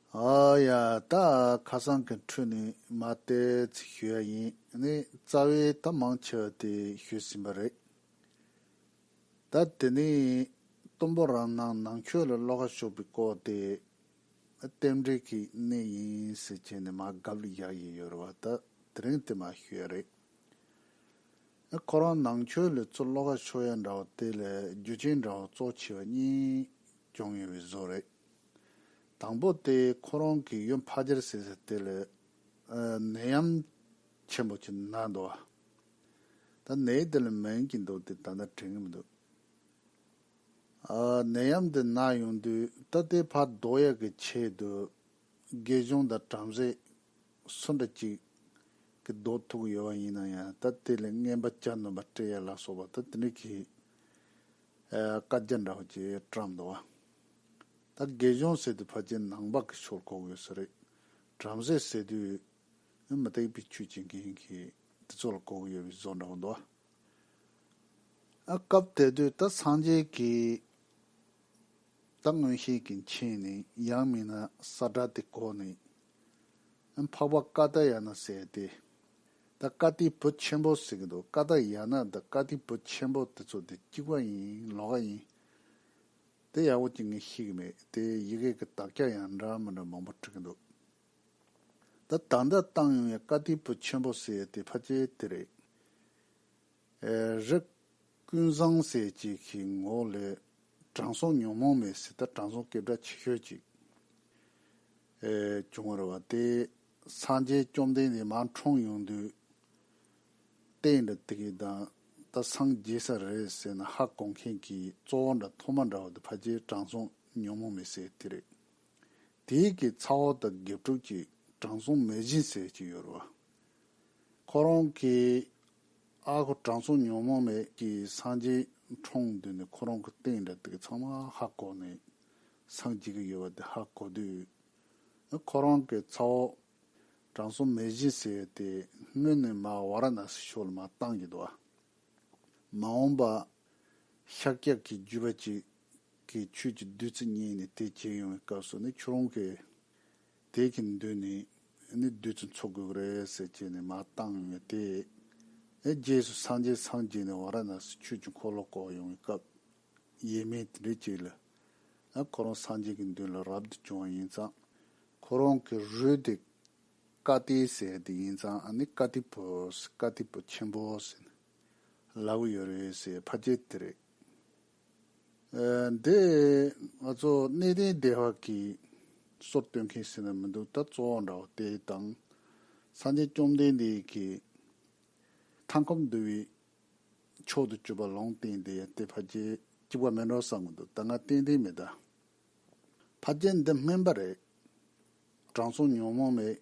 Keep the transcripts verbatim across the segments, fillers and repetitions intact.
ཨ་ཡ། ད་ཁ་སང་གི་འཕྲོས་ནས་མ་བལྟས་ཚིག་ཞུ་ཡ་ཡིན། ནི་རྩ་བའི་ད་མང་ཆེ་བ་དེ་ཞུས་ཟིན་པ་རེད། ད་དེ་ནས་སྟོན་པ་རང་ནང་ནང་ཆོས་ལ་བློ་ཁ་ཕྱོགས་པའི་སྐོར་དེ་རྟེན་འབྲེལ་གྱི་གནས་ཡིན་ཟེར་བྱས་ནས་མ་དགབ་ལ་བཞག་ཡས་ཡོད་རེད་བ། ད་དེ་རིང་དེ་མ་ཞུ་ཡ་རེད། ཁོ་རང་ནང་ཆོས་ལ་ཚུར་བློ་ཁ་ཕྱོགས་ཡ་འདྲ་བ་དེ་ལ་རྒྱུ་རྐྱེན་འདྲ་བ་གཙོ་ཆེ་བ་གཉིས་བྱུང་ཡོད་པའི་བཟོ་རེད། དང་པོ་དེ་ཁོ་རང་གི་ཡུལ་ཕ་ཇར་ཟེར་ས་དེ་ལ་ཨ་ནད་ཡམས་ཆེན་པོ་ཅིག་ན་འདུག་བ། ད་ནད་དེ་ལ་མིང་གི་འདུག་དེ་ད་ལྟ་དྲན་གི་མི་འདུག་ཨ་ནད་ཡམས་དེ་ན་ཡོང་དུས་ད་དེ་ཕར་ཟློག་ཡ་གི་ཆེད་དུ་དགེ་སྦྱོང་དང་བྲམ་ཟེ་སུ་འདྲ་ཅིག་གི་ཟློག་ཐུབ་ཀྱི་ཡོད་པ་ཡིན་ན་ཡང་ད་དེ་ལ་རྔན་པ་བཅའ་ནོར་བ་སྤྲད་ཡ་ལ་སོགས་པ་ད་དེ་འདྲ་གི་ཨ་བཀའ་རྒྱ་འདྲ་བ་ཅིག་བཀྲམ་འདུག་བ། ད་དགེ་སྦྱོང་ཟེར་དུས་ཕལ་ཆེར་ནང་པ་གི་ཕྱོགས་གོ་གི་ཡོད་ས་རེད། བྲམ་ཟེ་ཟེར་དུས་མུ་སྟེགས་པའི་ཆོས་བྱེད་མཁན་གྱི་དེ་ཚོ་ལ་གོ་གི་ཡོད་པའི་བཟོ་འདྲ་བོ་འདུག་ཨ་སྐབས་དེ་དུས་ད་སངས་རྒྱས་ཀྱིས་ད་མངོན་ཤེས་ཀྱིས་མཁྱེན་ནས་ཡང་མིན་ན་ས་བཀྲ་དེ་གོ་ནས་འཕགས་པ་ཀ་ཏ་ཡ་ན་ཟེར་ཏེ། ད་ཀ་ཏིའི་བུ་ཆེན་པོ་ཟེར་གི་འདུག་ཀ་ཏ་ཡ་ན་དང་ཀ་ཏིའི་བུ་ཆེན་པོ་དེ་ཚོ་དེ་གཅིག་པ་ཡིན་ལོགས་ཀ་ཡིན། དེ་ཡག་པོ་ཅིག་ངས་ཤེས་ཀྱི་མེད། དེ་ཡི་གེ་གི་དག་ཆ་ཡང་འདྲ་མི་འདྲ་མང་པོ་བྲིས་ཀྱི་འདུག་ད་ད་ལྟ་བཏང་ཡོང་ཡ་ཀ་ཏིའི་བུ་ཆེན་པོ་ཟེར་ཡ་དེ་ཕལ་ཆེར་དེ་རེད། ཨེ་རི་ཀུན་བཟང་ཟེར་ཅིག་གི་ངོ་ལ་དྲང་སྲོང་ཉོན་མོངས་མེད་ཟེར་ད་དྲང་སྲོང་སྐད་གྲགས་ཆེ་ཤོས་ཅིག་ཨེ་བྱུང་བ་རེད་བ། དེ་སངས་རྒྱས་བཅོམ་ལྡན་འདས་མར་འཁྲུངས་ཡོང་དུས་རྟེན་འདྲ་དེ་གི་དང་ད་སངས་རྒྱས་ས་རེད་ཟེར་ན་ཧ་གོ་མཁན་གྱི་གཙོ་བོ་འདྲ་ཐོག་མ་འདྲ་བ་དེ་ཕལ་ཆེར་དྲང་སྲོང་ཉོན་མོངས་མེད་ཟེར་དེ་རེད། དེའི་གི་ཚ་བོ་དང་དགེ་ཕྲུག་ཅིག་དྲང་སྲོང་མེད་བཞིན་ཟེར་གྱི་ཡོད་རེད་བ། ཁོ་རང་གི་ཨ་ཁུ་དྲང་སྲོང་ཉོན་མོངས་མེད་ཀྱི་སངས་རྒྱས་འཁྲུངས་དུས་ནས་ཁོ་རང་གི་རྟེན་འདྲ་དེ་གི་ཚང་མ་ཧ་གོ་ནས་སངས་རྒྱས་ཀྱི་ཡོད་པ་དེ་ཧ་གོ་དུས། ཁོ་རང་གི་ཚ་བོ་དྲང་སྲོང་མེད་བཞིན་ཟེར་དེ་སྔོན་ནས་མ་ཝཱ་ར་ཎ་སི་ཕྱོགས་ལ་མ་བཏང་གི་འདུག་བ། མ་འོངས་པ་ཤཱཀྱ་གི་བརྒྱུད་པ་ཅིག་གིས་ཆོས་ཀྱི་བདུད་རྩི་བརྙེས་ནས་དེ་བྱེད་ཡོང་བའི་སྐབས་སུ་ནི་ཁྱོད་རང་གིས་དེ་གི་མདུན་ནས་ནི་བདུད་རྩི་འཚོ་དགོས་ཀྱི་རེད་ཟེར་བྱས་ནས་མ་བཏང་ཡོང་བས་དེ། ཨེ་རྗེས་སུ་སངས་རྒྱས་སངས་རྒྱས་ནས་ཝཱ་ར་ཎ་སི་ཆོས་ཀྱི་འཁོར་ལོ་བསྐོར་ཡོང་བའི་སྐབས་ཡས་མས་དེ་འདྲའི་ཅིག་ལ་ཨ་ཁོ་རང་སངས་རྒྱས་ཀྱི་མདུན་ལ་རབ་ཏུ་བྱུང་བ་ཡིན་ཙང་། ཁོ་རང་གི་རུས་དེ་ཀ་ཏི་ཟེར་དེ་ཡིན་ཙང་ཨ་ནི་ཀ་ཏི་བུ་ཀ་ཏི་བུ་ཆེན་པོ་ཟེར་ནས་ལབ་ཀྱི་ཡོད་རེད་ཟེར་ཕལ་ཆེར་དེ་རེད། ཨ་འདི་ང་ཚོ་གནས་བརྟན་སྡེ་པ་གི་སྲོལ་གཏོད་མཁན་ཟེར་ན་མི་འདུག་ད་གཙོ་བོ་འདྲ་བོ་དེ་དང་། སངས་རྒྱས་བཅོམ་ལྡན་འདས་ཀྱི་མཐའ་འཁོབ་འདུལ་བའི་མཆོག་ཏུ་གྱུར་པ་ལུང་བསྟན་དེ་དེ་ཕལ་ཆེར་གཅིག་པ་མིན་འགྲོ་བསམ་གི་འདུག་ད་ང་ཏན་ཏན་མེད་ད། ཕལ་ཆེར་འདི་སྨན་པ་རེད། དྲང་སྲོང་ཉོན་མོངས་མེད་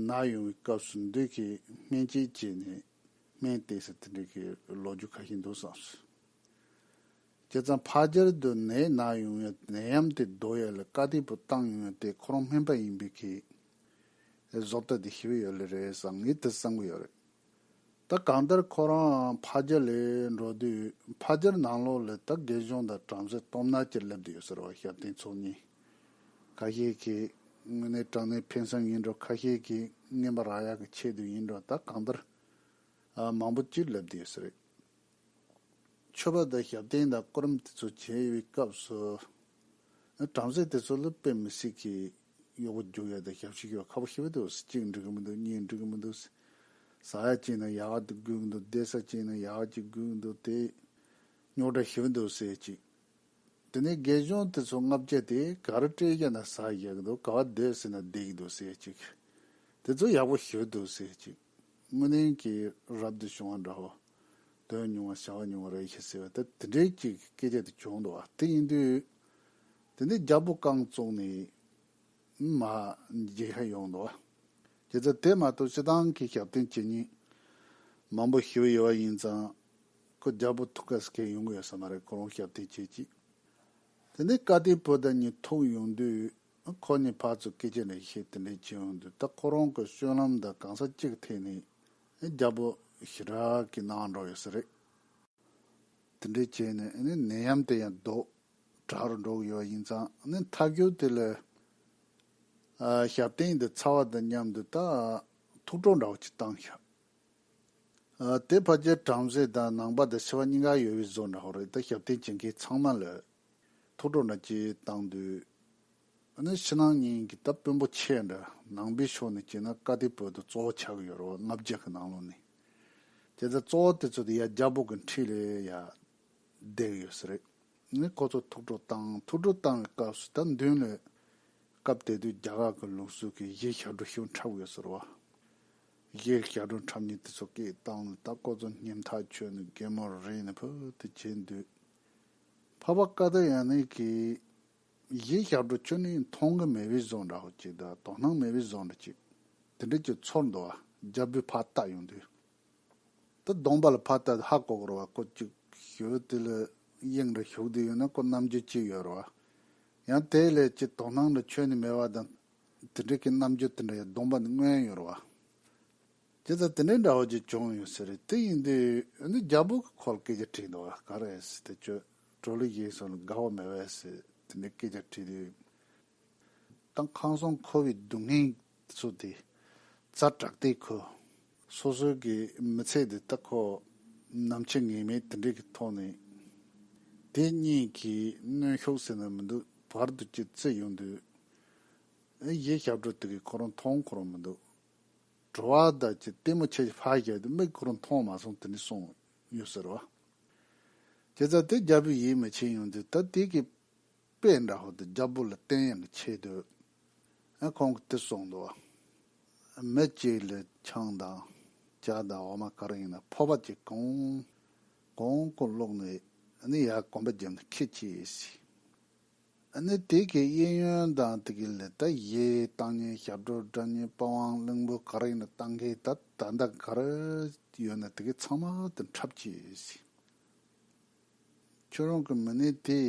ན་ཡོང་བའི་སྐབས་སུ་འདི་གིས་སྨན་དཔྱད་བྱས་ནས་སྨན་བསྟེན་ཟེར་དེ་འདྲའི་གི་ལོ་རྒྱུས་ཁ་ཤས་འདུག་བསམས་སོང་། བྱས་ཙང་ཕ་ཇར་དུ་ནད་ན་ཡོང་ཡ་ནད་ཡམས་དེ་ཟློག་ཡ་ལ་ཀ་ཏི་བུ་བཏང་ཡོང་ཡ་དེ་ཁོ་རང་སྨན་པ་ཡིན་པའི་གི་བཟོ་ལྟ་དེ་ཞིབ་ཡོད་ལེ་རེད་བསམ་ངས་དེ་བསམ་གི་ཡོད་རེད། ད་གང་ལྟར་ཁོ་རང་ཕ་ཇར་ལ་འགྲོ་དུས་ཕ་ཇར་ནང་ལོགས་ལ་ད་དགེ་སྦྱོང་དང་བྲམ་ཟེ་སྟོབས་ན་ཅིག་སླེབས་བསྡད་ཡོད་ཟེར་བ་ཞབས་བརྟན་ཚོགས་གཉིས། ཁ་ཤས་ཀྱིས་དངོས་གནས་དྲང་གནས་ཕན་སེམས་ཡིན་འགྲོ། ཁ་ཤས་ཀྱིས་རྔན་པ་རག་ཡག་གི་ཆེད་དུ་ཡིན་འགྲོ། ད་གང་ལྟར་ཨ་མང་པོ་ཅིག་སླེབས་བསྡད་ཡོད་ཟེར་རེད། མཆོད་པ་དང་ཞབས་བརྟན་དང་སྐུ་རིམ་དེ་ཚོ་བྱས་ཡོད་པའི་སྐབས་སུ། བྲམ་ཟེ་དེ་ཚོ་ལ་དཔེ་མི་སྲིད་ཀྱི་གཡོག་པོ་རྒྱུག་ཡ་དང་ཞབས་ཕྱི་ཞུ་ཡ་ཁག་པོ་ཞེ་པོ་འདུག་གཅིག་འགྲིག་གི་མི་འདུག་གཉིས་འགྲིག་གི་མི་འདུག་ཟ་ཡ་བྱས་ན་ཡག་ག་དེ་དགོས་ཀྱི་འདུག་བསྡད་ས་བྱས་ན་ཡག་ག་ཅིག་དགོས་ཀྱི་འདུག་དེ་རྙོག་དྲ་ཞེ་པོ་འདུག་ཟེར་གཅིག་དེ་ནས་དགེ་སྦྱོང་དེ་ཚོ་ལྔ་བརྒྱ་དེ་ག་རེ་སྤྲད་ཀྱི་ན་ཟ་ཡག་གི་འདུག་ག་བ་སྡོད་ཟེར་ན་བསྡད་ཀྱི་འདུག་ཟེར་གཅིག་དེ་ཚོ་ཡག་པོ་ཞེ་པོ་འདུག་ཟེར་གཅིག་དངོས་གནས་ཀྱི་རབ་ཏུ་བྱུང་བ་འདྲ་བོ། དོན་ཉུང་བ་བྱ་བ་ཉུང་བ་རེད་ཤག་ཟེར་བ་ད་དེ་འདྲའི་ཅིག་སྐད་ཆ་དེ་བྱུང་འདུག་བ། དེ་ཡིན་དུས། དེ་ནས་རྒྱལ་པོ་རྐང་བཙུགས་ནས་མར་མཇལ་ཁ་ཡོང་འདུག་བ། བྱས་ཙང་དེ་མ་གཏོགས་སྤྱིར་བཏང་གི་ཞབས་བརྟན་བྱེད་མཁན་མང་པོ་ཞེ་པོ་ཡོད་པ་ཡིན་ཙང་། ཁོ་རྒྱལ་པོ་ཐུག་ག་སྐད་ཡོང་གི་ཡོད་ས་མ་རེད། ཁོ་རང་ཞབས་བརྟན་བྱེད་ཅིག་དེ་ནས་ཀ་ཏི་བུ་དང་གཉིས་ཐུག་ཡོང་དུས་ཁོ་གཉིས་ཕར་ཚུར་སྐད་ཆ་འདྲ་བཤད་དེ་འདྲ་བྱེད་ཡོང་དུས་ད་ཁོ་རང་གི་སྤྱོད་ལམ་དང་གང་ཟག་གཅིག་གི་ཐད་ནས་རྒྱལ་པོ་ཞེ་དྲག་གི་སྣང་བ་འགྲོ་ཡོད་ས་རེད། དེ་འདྲ་བྱས་ནས་ནད་ཡམས་དེ་ཡང་ཟློག་དྲག་རུ་འགྲོ་གི་ཡོད་ཡིན་ཙང་ཐབས་སྐྱོ་དེ་ལ་ ཨ། ཞབས་བརྟན་འདི་ཚ་བ་དང་མཉམ་དུ་ད་ཐུགས་སྤྲོ་འདྲ་བོ་ཅིག་བཏང་ཤག་ཨ། དེ་ཕལ་ཆེར་བྲམ་ཟེ་དང་ནང་པ་དང་ཕྱི་པ་གཉིས་ཀ་ཡོད་པའི་བཟོ་འདྲ་བོ་རེད། ད་ཞབས་བརྟན་བྱེད་མཁན་ཚང་མ་ལ་ཐུགས་སྤྲོ་འདྲ་ཅིག་བཏང་དུས། ཨ་ནི་ཕྱི་ནང་གཉིས་ཀྱི་ད་དཔོན་པོ་ཆེ་འདྲ་ནང་པའི་ཕྱོགས་ནས་བྱས་ན་ཀ་དེ་བོད་དུ་གཙོ་བོ་ཆགས་ཀྱི་ཡོད་རེད་བ། ལྔ་བརྒྱ་གི་ནང་ལོགས་ནས། དེ་ལྟར་གཙོ་བོ་དེ་ཚོ་དེ་ཡ་རྒྱལ་པོ་གི་འཁྲིས་ལ་ཡ་བསྡད་ཡོད་ས་རེད། ནི་ཁོ་ཚོ་ཐུགས་སྤྲོ་བཏང་། ཐུགས་སྤྲོ་བཏང་བའི་སྐབས་སུ་ད་མདུན་ལ་སྐབས་དེ་དུས་རྒྱ་གར་གྱི་ལུགས་སྲོལ་གྱི་གཞི་ཞབས་བྲོ་ཞིག་འཁྲབ་ཡོད་ས་རེད་བ། གཞི་ཞབས་བྲོ་འཁྲབ་མཁན་དེ་ཚོ་སྐད་བཏང་ནས་ད་ཁོ་ཚོ་སྙེམས་ཐག་ཆོད་ནས་གད་མོ་རེག་ནས་ཕུ་དེ་བྱེད་འདུག་འཕགས་པ་ཀ་ཏ་ཡ་ནི་གིས་གཞི་ཞབས་བྲོ་ཁྱོན་ནས་མཐོང་གི་མེད་པའི་བཟོ་འདྲ་བོ་ཅིག་དང་དོ་སྣང་མེད་པའི་བཟོ་འདྲ་ཅིག་དེ་འདྲ་ཅིག་ཚོར་འདུག་བ། རྒྱལ་པོས་ཕར་བལྟ་ཡོང་དུས། ད་གདོང་པ་ལ་ཕར་བལྟ་ཧ་གོ་གི་རེད་བ། ཁོ་ཅིག་ཞུ་དེ་ལ་གཡེང་རེ་ཞུགས་དེ་ཡོད་ན་ཁོ་རྣམ་འགྱུར་ཅིག་ཡོད་རེད་བ། ཡང་དེ་ལས་ཅིག་དོ་སྣང་འདྲ་ཁྱོན་ནས་མེད་པ་དང་། དེ་འདྲ་གི་རྣམ་འགྱུར་དེ་འདྲ་ཡང་གདོང་པ་ནས་མངོན་ཡོད་རེད་བ། དེ་ལྟར་དེ་འདྲའི་འདྲ་བོ་ཅིག་བྱུང་ཡོད་ས་རེད། དེ་ཡིན་དུས་ཨ་ནི་རྒྱལ་པོ་གི་ཁོ་ལ་སྐད་ཆ་དྲིས་འདུག་བ། ག་རེ་ཟེར་དེ་ཁྱོད་གྲོ་ལུགས་ཡིན་སོང་ལ་དགའ་བོ་མེད་པས་ཟེར་དེ་འདྲའི་སྐད་ཆ་དྲིས་དུས། ད་ཁམས་གསུམ་འཁོར་བའི་སྡུག་བསྔལ་ཚོ་དེ་ཛ་དྲག་སྟེ་ཁོ་སོ་སོའི་གི་མི་ཚེ་དེ་ད་ཁོ་ནམ་འཆི་ངེས་མེད་དེ་འདྲའི་གི་ཐོག་ནས་དེ་གཉིས་ཀྱི་གནོན་ཤུགས་ཟེར་ན་མི་འདུག་བར་དུ་ཅིག་བརྩི་ཡོང་དུས། ཨེ། གཞི་ཞབས་བྲོ་དེ་གི་ཁོ་རང་མཐོང་ཁོ་རང་མི་འདུག་བྲོ་བ་དང་ཅིག་ལྟད་མོ་ཆེ་ཕར་བཞག་དུས་མིག་ཁོ་རང་མཐོང་མ་སོང་དེ་ནས་སོང་ཡོད་ཟེར་བ། བྱས་ཙང་དེ་རྒྱལ་པོས་ཡིད་མི་ཆེས་ཡོང་དུས་ད་དེ་གི་དཔེ་འདྲ་བོ་དེ་རྒྱལ་པོ་ལ་བསྟན་ཡག་གི་ཆེད་དུ། ཨ། ཁོང་གིས་དེ་གསུངས་འདུག་བ། མི་གཅིག་ལ་ཆང་དང་ཇ་དང་འོ་མ་ག་རེ་ཡིན་ན་ཕོར་པ་གཅིག་གང་གང་གང་བླུགས་ནས་ཨ་ནི་ཡར་གོམ་པ་བརྒྱབ་ནས་ཁྱེར་ཅིག་ཟེར། ཨ་ནི་དེ་གི་གཡས་གཡོན་དང་དེ་གི་ལ་ད་གཞས་བཏང་མཁན་ཞབས་བྲོ་འཁྲབ་མཁན་པ་ཝང་གླིང་བུ་ག་རེ་ཡིན་ན་བཏང་མཁན་ད་ད་ལྟ་ག་རེ་ཡོད་ན་དེ་གི་ཚང་མ་དེ་འཁྲབ་ཅིག་ཟེར། ཁྱོད་རང་གི་མི་ནི་དེ་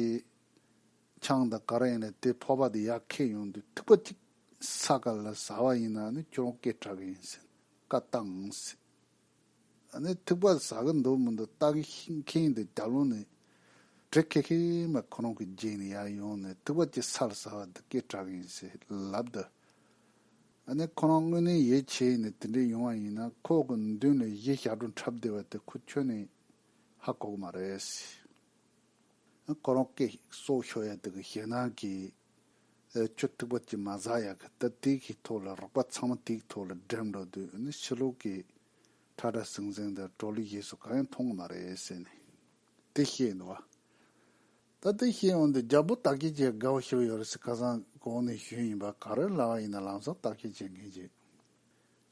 ཆང་དང་ག་རེ་ཡིན་ན་དེ་ཕོར་པ་དེ་ཡར་ཁྱེར་ཡོང་དུས་ཐིགས་པ་གཅིག་ས་ག་ལ་ཟག་པ་ཡིན་ན་ནི་ཁྱོད་རང་སྐད་གྲག་གི་ཡིན་ཟེར། བཀའ་བཏང་ཟེར། ཨ་ནི་ཐིགས་པ་ཟ་གི་འདུག་མི་འདུག་ལྟ་གི་ཤེས་མཁན་དེ་རྒྱབ་ལོགས་ནས་གྲི་ཁེ་ཁེ་མ་ཁོ་རང་གི་རྗེས་ནས་ཡར་ཡོང་ནས་ཐིགས་པ་ཅིག་སར་ཟ་བ་འདི་སྐད་གྲག་གི་ཡིན་ཟེར་ལབ་ད། ཨ་ནི་ཁོ་རང་དངོས་གནས་ཡིད་ཆེས་ནས་དེ་འདྲས་ཡོང་བ་ཡིན་ན་ཁོ་གི་མདུན་ལ་གཞས་ཞབས་བྲོ་འཁྲབ་བསྡད་པ་དེ་ཁོ་ཁྱོན་ནས་ཧ་གོ་གི་མ་རེད་ཟེར། ཁོ་རང་སྐད་སྲོག་ཤོར་ཡ་དེ་གི་ཞེད་སྣང་གིས། ཨེ། ཁྱོད་ཐིགས་པ་ཅིག་མ་ཟ་ཡག་གི་ད་དེ་གི་ཐོག་ལ་རོགས་པ་ཚང་མ་དེ་གི་ཐོག་ལ་འགྲིམ་འགྲོ་དུས་ནི་ཕྱི་ལོགས་ཀྱི་ཁྲ་ཁྲ་ཟིང་ཟིང་དང་གྲོ་ལུགས་གཞས་སོགས་གང་ཡང་མཐོང་གི་མ་རེད་ཟེར་ནས་དེ་བཤད་འདུག་བ། ད་དེ་བཤད་འོང་དུས་རྒྱལ་པོ་བདག་གིས་ཅིག་དགའ་བོ་ཞེ་པོ་ཡོད་རེད་ཟེར། ཁ་སང་གོང་ནས་ཞུས་ཡིན་པ་ག་རེ་ལབ་པ་ཡིན་ན་ལམ་སང་བརྟག་དཔྱད་བྱེད་མཁན་ཅིག་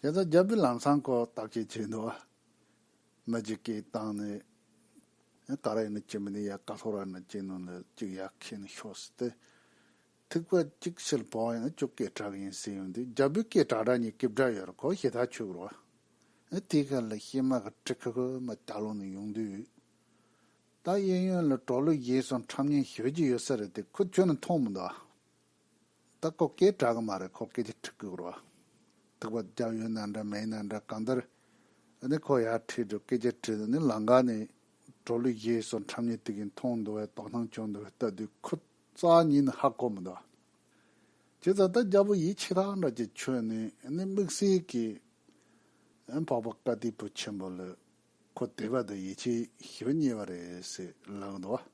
བྱས་ཙང་རྒྱལ་པོས་ལམ་སང་ཁོ་བརྟག་དཔྱད་བྱས་འདུག་བ། མི་གཅིག་སྐད་བཏང་ནས། ག་རེ་ཡིན་ན་ཅི་མི་ནི་ཡ་ཀ་ཐོ་ར་ན་ཅི་ནང་ལ་གཅིག་ཡར་ཁྱེར་ནས་ཤོག་ཟེར་ཏེ། ཐིགས་པ་གཅིག་ཕྱིར་འཕོ་བ་ཡིན་ན་ཁྱོད་སྐད་གྲག་གི་ཡིན་ཟེར་ཡོང་དུས་རྒྱལ་པོའི་སྐད་གྲག་གྲག་གཉིས་སྐད་གྲག་ཡོད་རེད། ཁོ་ཞེ་ཐག་ཆོད་གི་རེད་བ། དེ་ག་ལ་ཤེས་མ་གི་གྲི་ཁ་ཁ་མ་རྒྱབ་ལོགས་ནས་ཡོང་དུས། ད་གཡས་གཡོན་ལ་གྲོ་ལུགས་གཞས་སོགས་འཁྲབ་མཁན་ཞེ་པོ་ཅིག་ཡོད་ས་རེད་དེ་ཁོ་ཁྱོན་ནས་མཐོང་མི་འདུག་ཨ། ད་ཁོ་སྐད་གྲག་གི་མ་རེད། ཁོ་སྐད་ཆ་དྲི་གི་རེད་བ། ཐིགས་པ་རྒྱབ་ཡོད་ན་འདྲ་མེད་ན་འདྲ་གང་ལྟར། ཨ་ནི་ཁོ་ཡར་ཁྲིད་འགྲོ་སྐད་ཆ་དྲིས་ནི་ལམ་ཁ་ནས་གྲོ་ལུགས་གཞས་སོགས་འཁྲབ་མཁན་དེ་གིས་མཐོང་འདུག་བས་དོ་སྣང་བྱུང་འདུག་བས་ལྟ་དུས་ཁོ་རྩ་ཉིད་ནས་ཧ་གོ་མི་འདུག་བ། བྱས་ཙང་ད་རྒྱལ་པོ་ཡིད་ཆེས་ཐག་འདྲ་ཅིག་ཆོད་ནས་ཨ་ནི་དམིགས་བསལ་གྱིས་ཨ་འཕགས་པ་ཀ་དི་པུ་ཆེན་པོ་ལ་ཁོ་དད་པ་དང་ཡིད་ཆེས་ཞེ་པོ་རྙེད་པ་རེད་ཟེར་ལབ་འདུག་བ།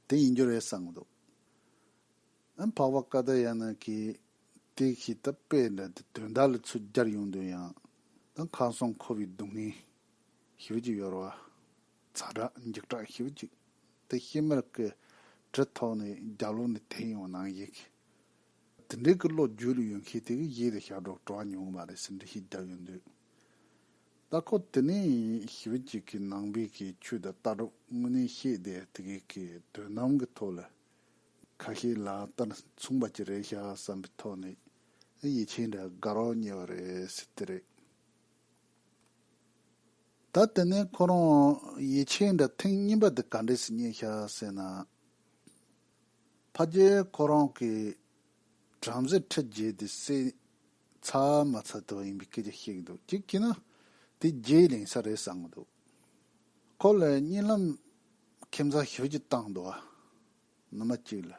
དེ་ཡིན་རྒྱུ་རེད་བསམ་གི་འདུག་ཨ་འཕགས་པ་ཀ་ཏ་ཡ་ན་གིས་དེ་ཞིག་ད་དཔེ་འདྲ་དེ་དོན་དག་ལ་ཚུར་སྦྱར་ཡོང་དུས་ཡང་ད་ཁམས་གསུམ་འཁོར་བའི་སྡུག་བསྔལ་ཞེ་པོ་ཅིག་ཡོད་རེད་བ། ཛ་དྲག་འཇིགས་སྐྲག་ཞེ་པོ་ཅིག་དེ་ཤི་མར་གི་གྲི་ཐོགས་ནས་རྒྱབ་ལོགས་ནས་འཐེན་ཡོང་ནང་བཞིན་གྱི། དེ་འདྲའི་གི་བློ་རྒྱུད་ལ་ཡོད་མཁན་དེ་གི་གཞས་དང་ཞབས་བྲོ་བྲོ་བ་མྱོང་གི་མ་རེད་ཟེར་འདྲི་ཞིག་བརྒྱབ་ཡོང་དུས། ད་ཁོ་དེ་ནས་ཞི་བ་འཇིགས་ཀྱི་ནང་པའི་གི་ཆོས་དང་ལྟ་གྲུབ་དངོས་གནས་ཤེས་བསྡད་དེ་གི་གི་དོན་དམ་གི་ཐོག་ལ་ཁ་ཤས་ལ་ལྟར་མཚུངས་པ་ཅིག་རེད་ཤག་བསམ་པའི་ཐོག་ནས་ཡིད་ཆེས་འདྲ་དགའ་རབ་རྙེད་པ་རེད་ཟེར་དེ་རེད། ད་དེ་ནས་ཁོ་རང་ཡིད་ཆེས་འདྲ་ཐེངས་གཉིས་པ་དེ་ག་འདྲས་སེ་རྙེད་ཤག་ཟེར་ན། ཕལ་ཆེར་ཁོ་རང་གིས་བྲམ་ཟེ་ཁྲི་བརྒྱད་དེ་བསད་ཚར་མ་ཚར་དེ་ཡིན་པའི་སྐད་ཆ་བཤད་ཀྱི་འདུག་གཅིག་བྱས་ན་དེ་རྗེས་ལེན་ས་རེད་བསམ་གྱི་འདུག་ཁོ་ལ་གཉིད་ལམ་ཁྱིམ་ཚང་ཞེ་པོ་ཅིག་བཏང་འདུག་ཨ། ནུ་མ་གཅིག་ལ།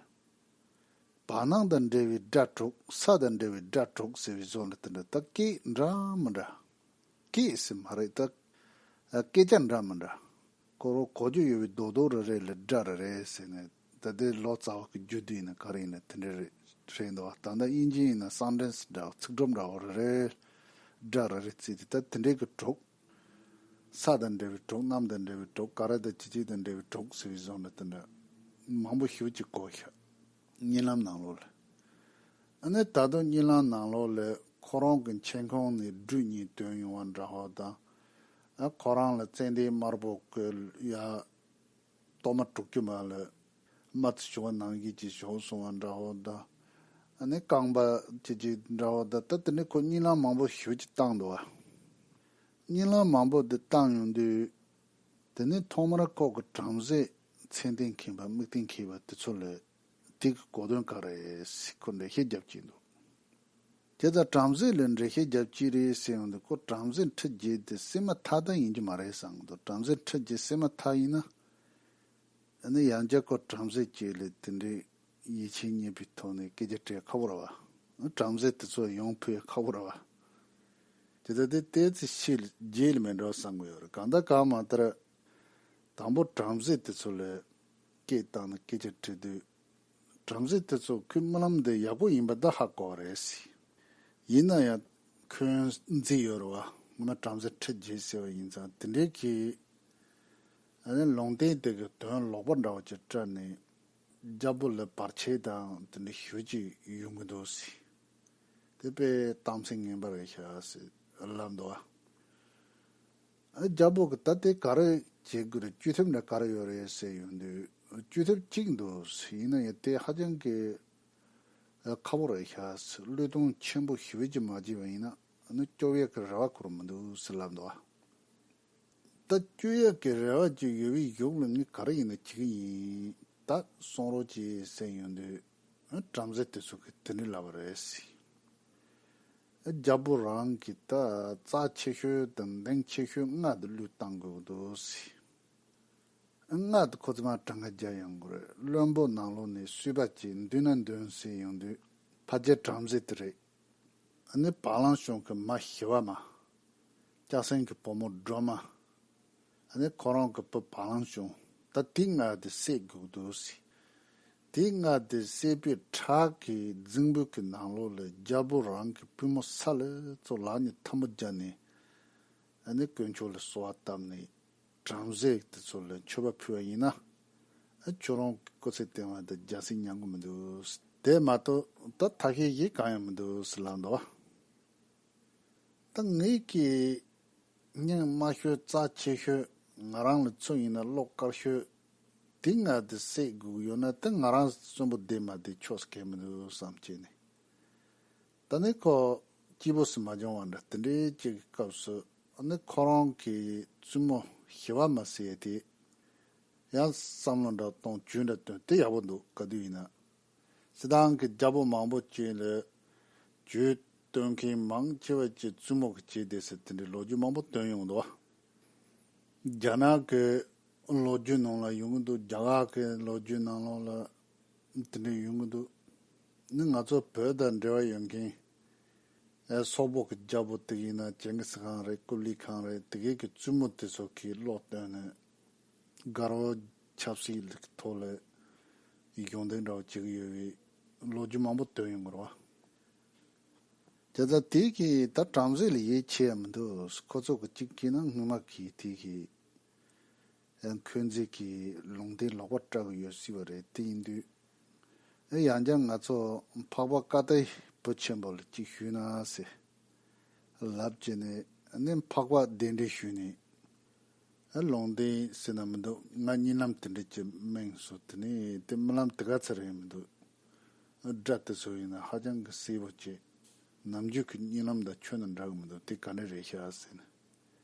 བར་སྣང་དང་འབྲེལ་བའི་སྒྲ་དྲུག་ས་དང་འབྲེལ་བའི་སྒྲ་དྲུག་ཟེར་བའི་བཟོ་འདྲ་དེ་འདྲ་ད་སྐད་འདྲ་མི་འདྲ། སྐད་ཟེར་མ་རེད་ད། སྐད་ཆ་འདྲ་མི་འདྲ། ཁོ་རང་གོ་རྒྱུ་ཡོད་པའི་རྡོག་རྡོག་རེ་རེ་ལ་སྒྲ་རེ་རེ་ཟེར་ནས་ད་ལྟའི་ལོ་ཙཱ་བ་གི་རྒྱུད་དུ་ཡིན་ན་ག་རེ་ཡིན་ན་དེ་འདྲ་རེད་རེད་འདུག་ད་ལྟ་དབྱིན་ཇི་ཡིན་ན་སན་ཊེན་སི་འདྲ་བ་ཚིག་གྲུབ་འདྲ་བོ་རེ་རེ་སྒྲ་རེ་རེ་བརྩིས་ཏེ་ད་དེ་འདྲའི་གི་དྲུག་ས་དང་འབྲེལ་བའི་དྲུག་གནམ་དང་འབྲེལ་བའི་དྲུག་ག་ར་དང་ཅི་ཅི་དང་འབྲེལ་བའི་དྲུག་ཟེར་བའི་བཟོ་འདྲ་དེ་འདྲ་མང་པོ་ཞེ་པོ་ཅིག་གོ་ཤག་གཉིད་ལམ་ནང་ལོགས་ལ། ཨ་ནི་ད་དུང་གཉིད་ལམ་ནང་ལོགས་ལ་ཁོ་རང་གི་མཆན་ཁུང་ནས་སྦྲུལ་གཉིས་ཐོན་ཡོང་བ་འདྲ་བོ་དང་། ཨ་ཁོ་རང་ལ་ཙན་དན་དམར་པོ་གི་ཡ། གཏོར་མ་དྲུག་ཅུ་མ་ལ་རྨ་བྱ་ཞུ་བ་ནང་བཞིན་གྱི་བྱུང་སོང་བ་འདྲ་བོ་དང་། ཨ་ནི་རྐང་པ་ཅི་ཅི་འདྲ་བོ་དང་ད་དེ་ནས་ཁོ་གཉིད་ལམ་མང་པོ་ཞེ་པོ་ཅིག་བཏང་འདུག་བ། གཉིད་ལམ་མང་པོ་འདི་བཏང་ཡོང་དུས། དེ་ནས་ཐོག་མར་ཁོ་གི་བྲམ་ཟེ་མཚན་ལྡན་མཁན་པ་དམིགས་ལྡན་མཁས་པ་དེ་ཚོ་ལ་དེ་གི་གོ་དོན་ག་རེ་ཟེར་ཁོ་འགྲེལ་བཤད་རྒྱབ་ཀྱིན་འདུག་དེ་ལྟར་བྲམ་ཟེ་ལ་འགྲེལ་བཤད་རྒྱབ་ཀྱི་རེད་ཟེར་ཡོང་དུས་ཁོ་བྲམ་ཟེ་ཁྲི་བརྒྱད་དེ་སེམས་མ་ཐག་ད་ཡིན་རྒྱུ་མ་རེད་བསམ་གི་འདུག་བྲམ་ཟེ་ཁྲི་བརྒྱད་སེམས་མ་ཐག་ཡིན་ན། ཨ་ནི་ཡང་བསྐྱར་ཁོ་བྲམ་ཟེ་གཅིག་ལ་དེ་འདྲའི་ཡིད་ཆེས་རྙེད་པའི་ཐོག་ནས་སྐད་ཆ་དྲིས་ཁག་པོ་རེད་བ། བྲམ་ཟེ་དེ་ཚོ་ཡོང་ཕོད་ཁག་པོ་རེད་བ། དེ་ལྟ་དེ་ཏོག་ཙམ་ཤེས་རྗེས་ལ་མེད་འགྲོ་བསམ་གི་ཡོད་རེད་གང་ལྟར་གང་མ་ལྟར། དང་པོ་བྲམ་ཟེ་དེ་ཚོ་ལ་སྐད་བཏང་ནས་སྐད་ཆ་དྲིས་དུས། བྲམ་ཟེ་དེ་ཚོ་ཁོའི་རྨི་ལམ་འདི་ཡག་པོ་ཡིན་པ་ད་ཧ་གོ་བ་རེད་ཟེར། ཡིན་ན་ཡང་ཁོས་མཛད་ཡོད་རེད་བ། སྔོན་མ་བྲམ་ཟེ་ཁྲི་བརྒྱད་ཟེར་བ་ཡིན་ཙང་དེ་འདྲའི་གི། ཨ་ནི་ལུང་བསྟན་དེ་གི་དོན་ལོག་པ་འདྲ་བོ་ཅིག་སྤྲད་ནས་རྒྱལ་པོ་ལ་བར་ཆད་དང་དེ་འདྲ་ཞེ་པོ་ཅིག་ཡོང་གི་འདུག་ཟེར། དེ་དཔེ་གཏམ་ཚིག་ངན་པ་རེད་ཤག་ཟེར་ལབ་འདུག་བ། ཨ་རྒྱལ་པོ་གི་ད་དེ་ག་རེ་བྱེད་དགོས་རེད་བཅོས་ཐབས་འདྲ་ག་རེ་ཡོད་རེད་ཟེར་ཡོང་དུས་བཅོས་ཐབས་གཅིག་འདུག་ཟེར་ཡིན་ན་ཡང་དེ་ཧ་ཅང་གི་ཁག་པོ་རེད་ཤག་ཟེར་བློས་གཏོང་ཆེན་པོ་ཞེ་པོ་ཅིག་མ་བྱས་པ་ཡིན་ན་ཨ་ནི་སྐྱོབ་ཡག་གི་རེ་བ་ཁོ་རང་མི་འདུག་ཟེར་ལབ་འདུག་བ། ད་སྐྱོབ་ཡག་གི་རེ་བ་ཅིག་ཡོད་པའི་གཞུག་ལ་ངས་ག་རེ་ཡིན་ན་བྱེད་ཀྱི་ཡིན། ད་གསུང་རོགས་གྱིས་ཟེར་ཡོང་དུས་བྲམ་ཟེ་དེ་ཚོ་གིས་དེ་འདྲ་ལབ་པ་རེད་ཟེར། རྒྱལ་པོ་རང་གིས་ད་རྩ་ཆེ་ཤོས་དང་གདེང་ཆེ་ཤོས་མངལ་དེ་བློས་བཏང་དགོས་ཀྱི་འདུག་ཟེར། མངལ་དེ་ཁོ་ཚོ་མར་གྲངས་ཀ་བརྒྱབ་ཡོང་གི་རེད། བློན་པོ་ནང་ལོགས་ནས་གསོས་པ་ཅིག་འདུས་ན་འདོན་ཟེར་ཡོང་དུས་ཕ་རྒྱལ་བྲམ་ཟེ་དེ་རེད། ཨ་ནི་བ་ལང་ཞང་གི་མ་ཞི་བ་མ། སྐྱ་སེང་གི་བུ་མོ་སྒྲོལ་མ། ཨ་ནི་ཁོ་རང་གི་བུ་བ་ལང་ཞང་ད་དེ་མངལ་དེ་བསད་དགོས་འདུག་ཟེར། དེ་མངལ་དེ་བསད་པའི་ཁྲག་གི་རྫིང་བུ་གི་ནང་ལོགས་ལ་རྒྱལ་པོ་རང་གི་པུས་མོ་ས་ལ་ཙོག་ལག་གཉིས་ཐལ་མོ་སྦྱར་ནས་ཨ་ནི་དཀོན་མཆོག་ལ་གསོལ་བ་བཏབ་ནས། བྲམ་ཟེ་དེ་ཚོ་ལ་མཆོད་པ་ཕུལ་བ་ཡིན་ན། ཨ་ཁྱོད་རང་གི་སྐུ་ཚེ་བརྟན་པ་དང་རྒྱལ་སྲིད་ཉམས་ཀྱི་མི་འདུག་དེ་མ་གཏོགས་ད་ཐབས་ཤེས་གཞན་གང་ཡང་མི་འདུག་ཟེར་ལབ་འདུག་ད་ངེད་ཀྱི་སྙིང་དམར་ཤོས་རྩ་ཆེ་ཤོས་ང་རང་ལ་ཚུར་ཡིན་ན་བློ་དཀར་ཤོས་དེ་མངལ་དེ་བསད་དགོས་ཀྱི་ཡོད་ན་ད་ང་རང་གསོན་པོ་བསྡད་མ་བསྡད་ཆོག་ས་གང་མི་འདུག་བསམ་བྱས་ནས། ད་ནི་ཁོ་སྐྱིད་པོ་སུ་མ་བྱུང་བ་འདྲ་དེ་འདྲའི་ཅིག་གི་སྐབས་སུ་ཨ་ནི་ཁོ་རང་གི་བཙུན་མོ་ཞི་བ་མ་ཟེར་ཡ་དེ་ཡང་བསམ་བློ་འདྲ་གཏོང་བྱུས་འདྲ་བཏོན་དེ་ཡག་པོ་འདུག་ག་དུས་ཡིན་ན་སྤྱིར་བཏང་གི་རྒྱལ་པོ་མང་པོ་ཅིག་ལ་བྱུས་བཏོན་མཁན་མང་ཆེ་བ་ཅིག་བཙུན་མོ་གི་བྱས་བསྡད་ཟེར་དེ་འདྲའི་ལོ་རྒྱུས་མང་པོ་བཏོན་ཡོང་འདུག་བ། རྒྱ་ནག་གི་ལོ་རྒྱུས་ནང་ལ་ཡོང་གི་འདུག་རྒྱ་གར་གི་ལོ་རྒྱུས་ནང་ལོགས་ལ་དེ་འདྲ་ཡོང་གི་འདུག་ནི་ང་ཚོ་བོད་དང་འབྲེལ་བ་ཡོད་མཁན་ཨེ་སོག་པོ་གི་རྒྱལ་པོ་དེ་ཡིན་ན་ཅིང་གིས་ཁཱན་རེད་ཀུབ་ལི་ཁཱན་རེད་དེ་གའི་གི་བཙུན་མོ་དེ་ཚོ་གི་བློ་བཏོན་ནས་དགའ་རབ་ཆབ་སྲིད་ལ་ཐོག་ལ་གཞུང་འབྲེལ་འདྲ་བོ་བྱེད་ཀྱི་ཡོད་པའི་ལོ་རྒྱུས་མང་པོ་བཏོན་ཡོང་གི་རེད་བ། དེ་ལྟར་དེ་གིས་ད་བྲམ་ཟེ་ལ་ཡིད་ཆེས་ཡ་མི་འདུག་ཁོ་ཚོ་གི་གཅིག་གིས་ན་སྔོན་མ་གི་དེ་གི་ཁོས་མཛད་ཀྱི་ལུང་བསྟན་ལོག་པ་སྤྲད་གི་ཡོད་སྲིད་པ་རེད། དེ་ཡིན་དུས་ཨེ་ཡང་བསྐྱར་ང་ཚོ་འཕགས་པ་ཀ་ཏའི་བུ་ཆེན་པོ་ལ་གཅིག་ཞུས་ན་ཟེར་ལབ་བྱས་ནས་ནི་འཕགས་པ་གདན་འདྲེན་ཞུས་ནས། ཨ་ལུང་བསྟན་ཟེར་ན་མི་འདུག་ང་གཉིད་ལམ་དེ་འདྲ་ཅིག་རྨིས་སོང་། དེ་ནས་དེ་རྨི་ལམ་དེ་ག་ཚོད་རེད་མི་འདུག་ཨ་སྒྲ་དེ་ཚོ་ཡིན་ན་ཧ་ཅང་གི་གསལ་པོ་ཅིག་ནམ་རྒྱུན་གྱི་གཉིད་ལམ་དང་ཁྱོན་ནས་འདྲ་གི་མི་འདུག་དེ་ག་འདྲ་རེད་ཤག་ཟེར་ནས་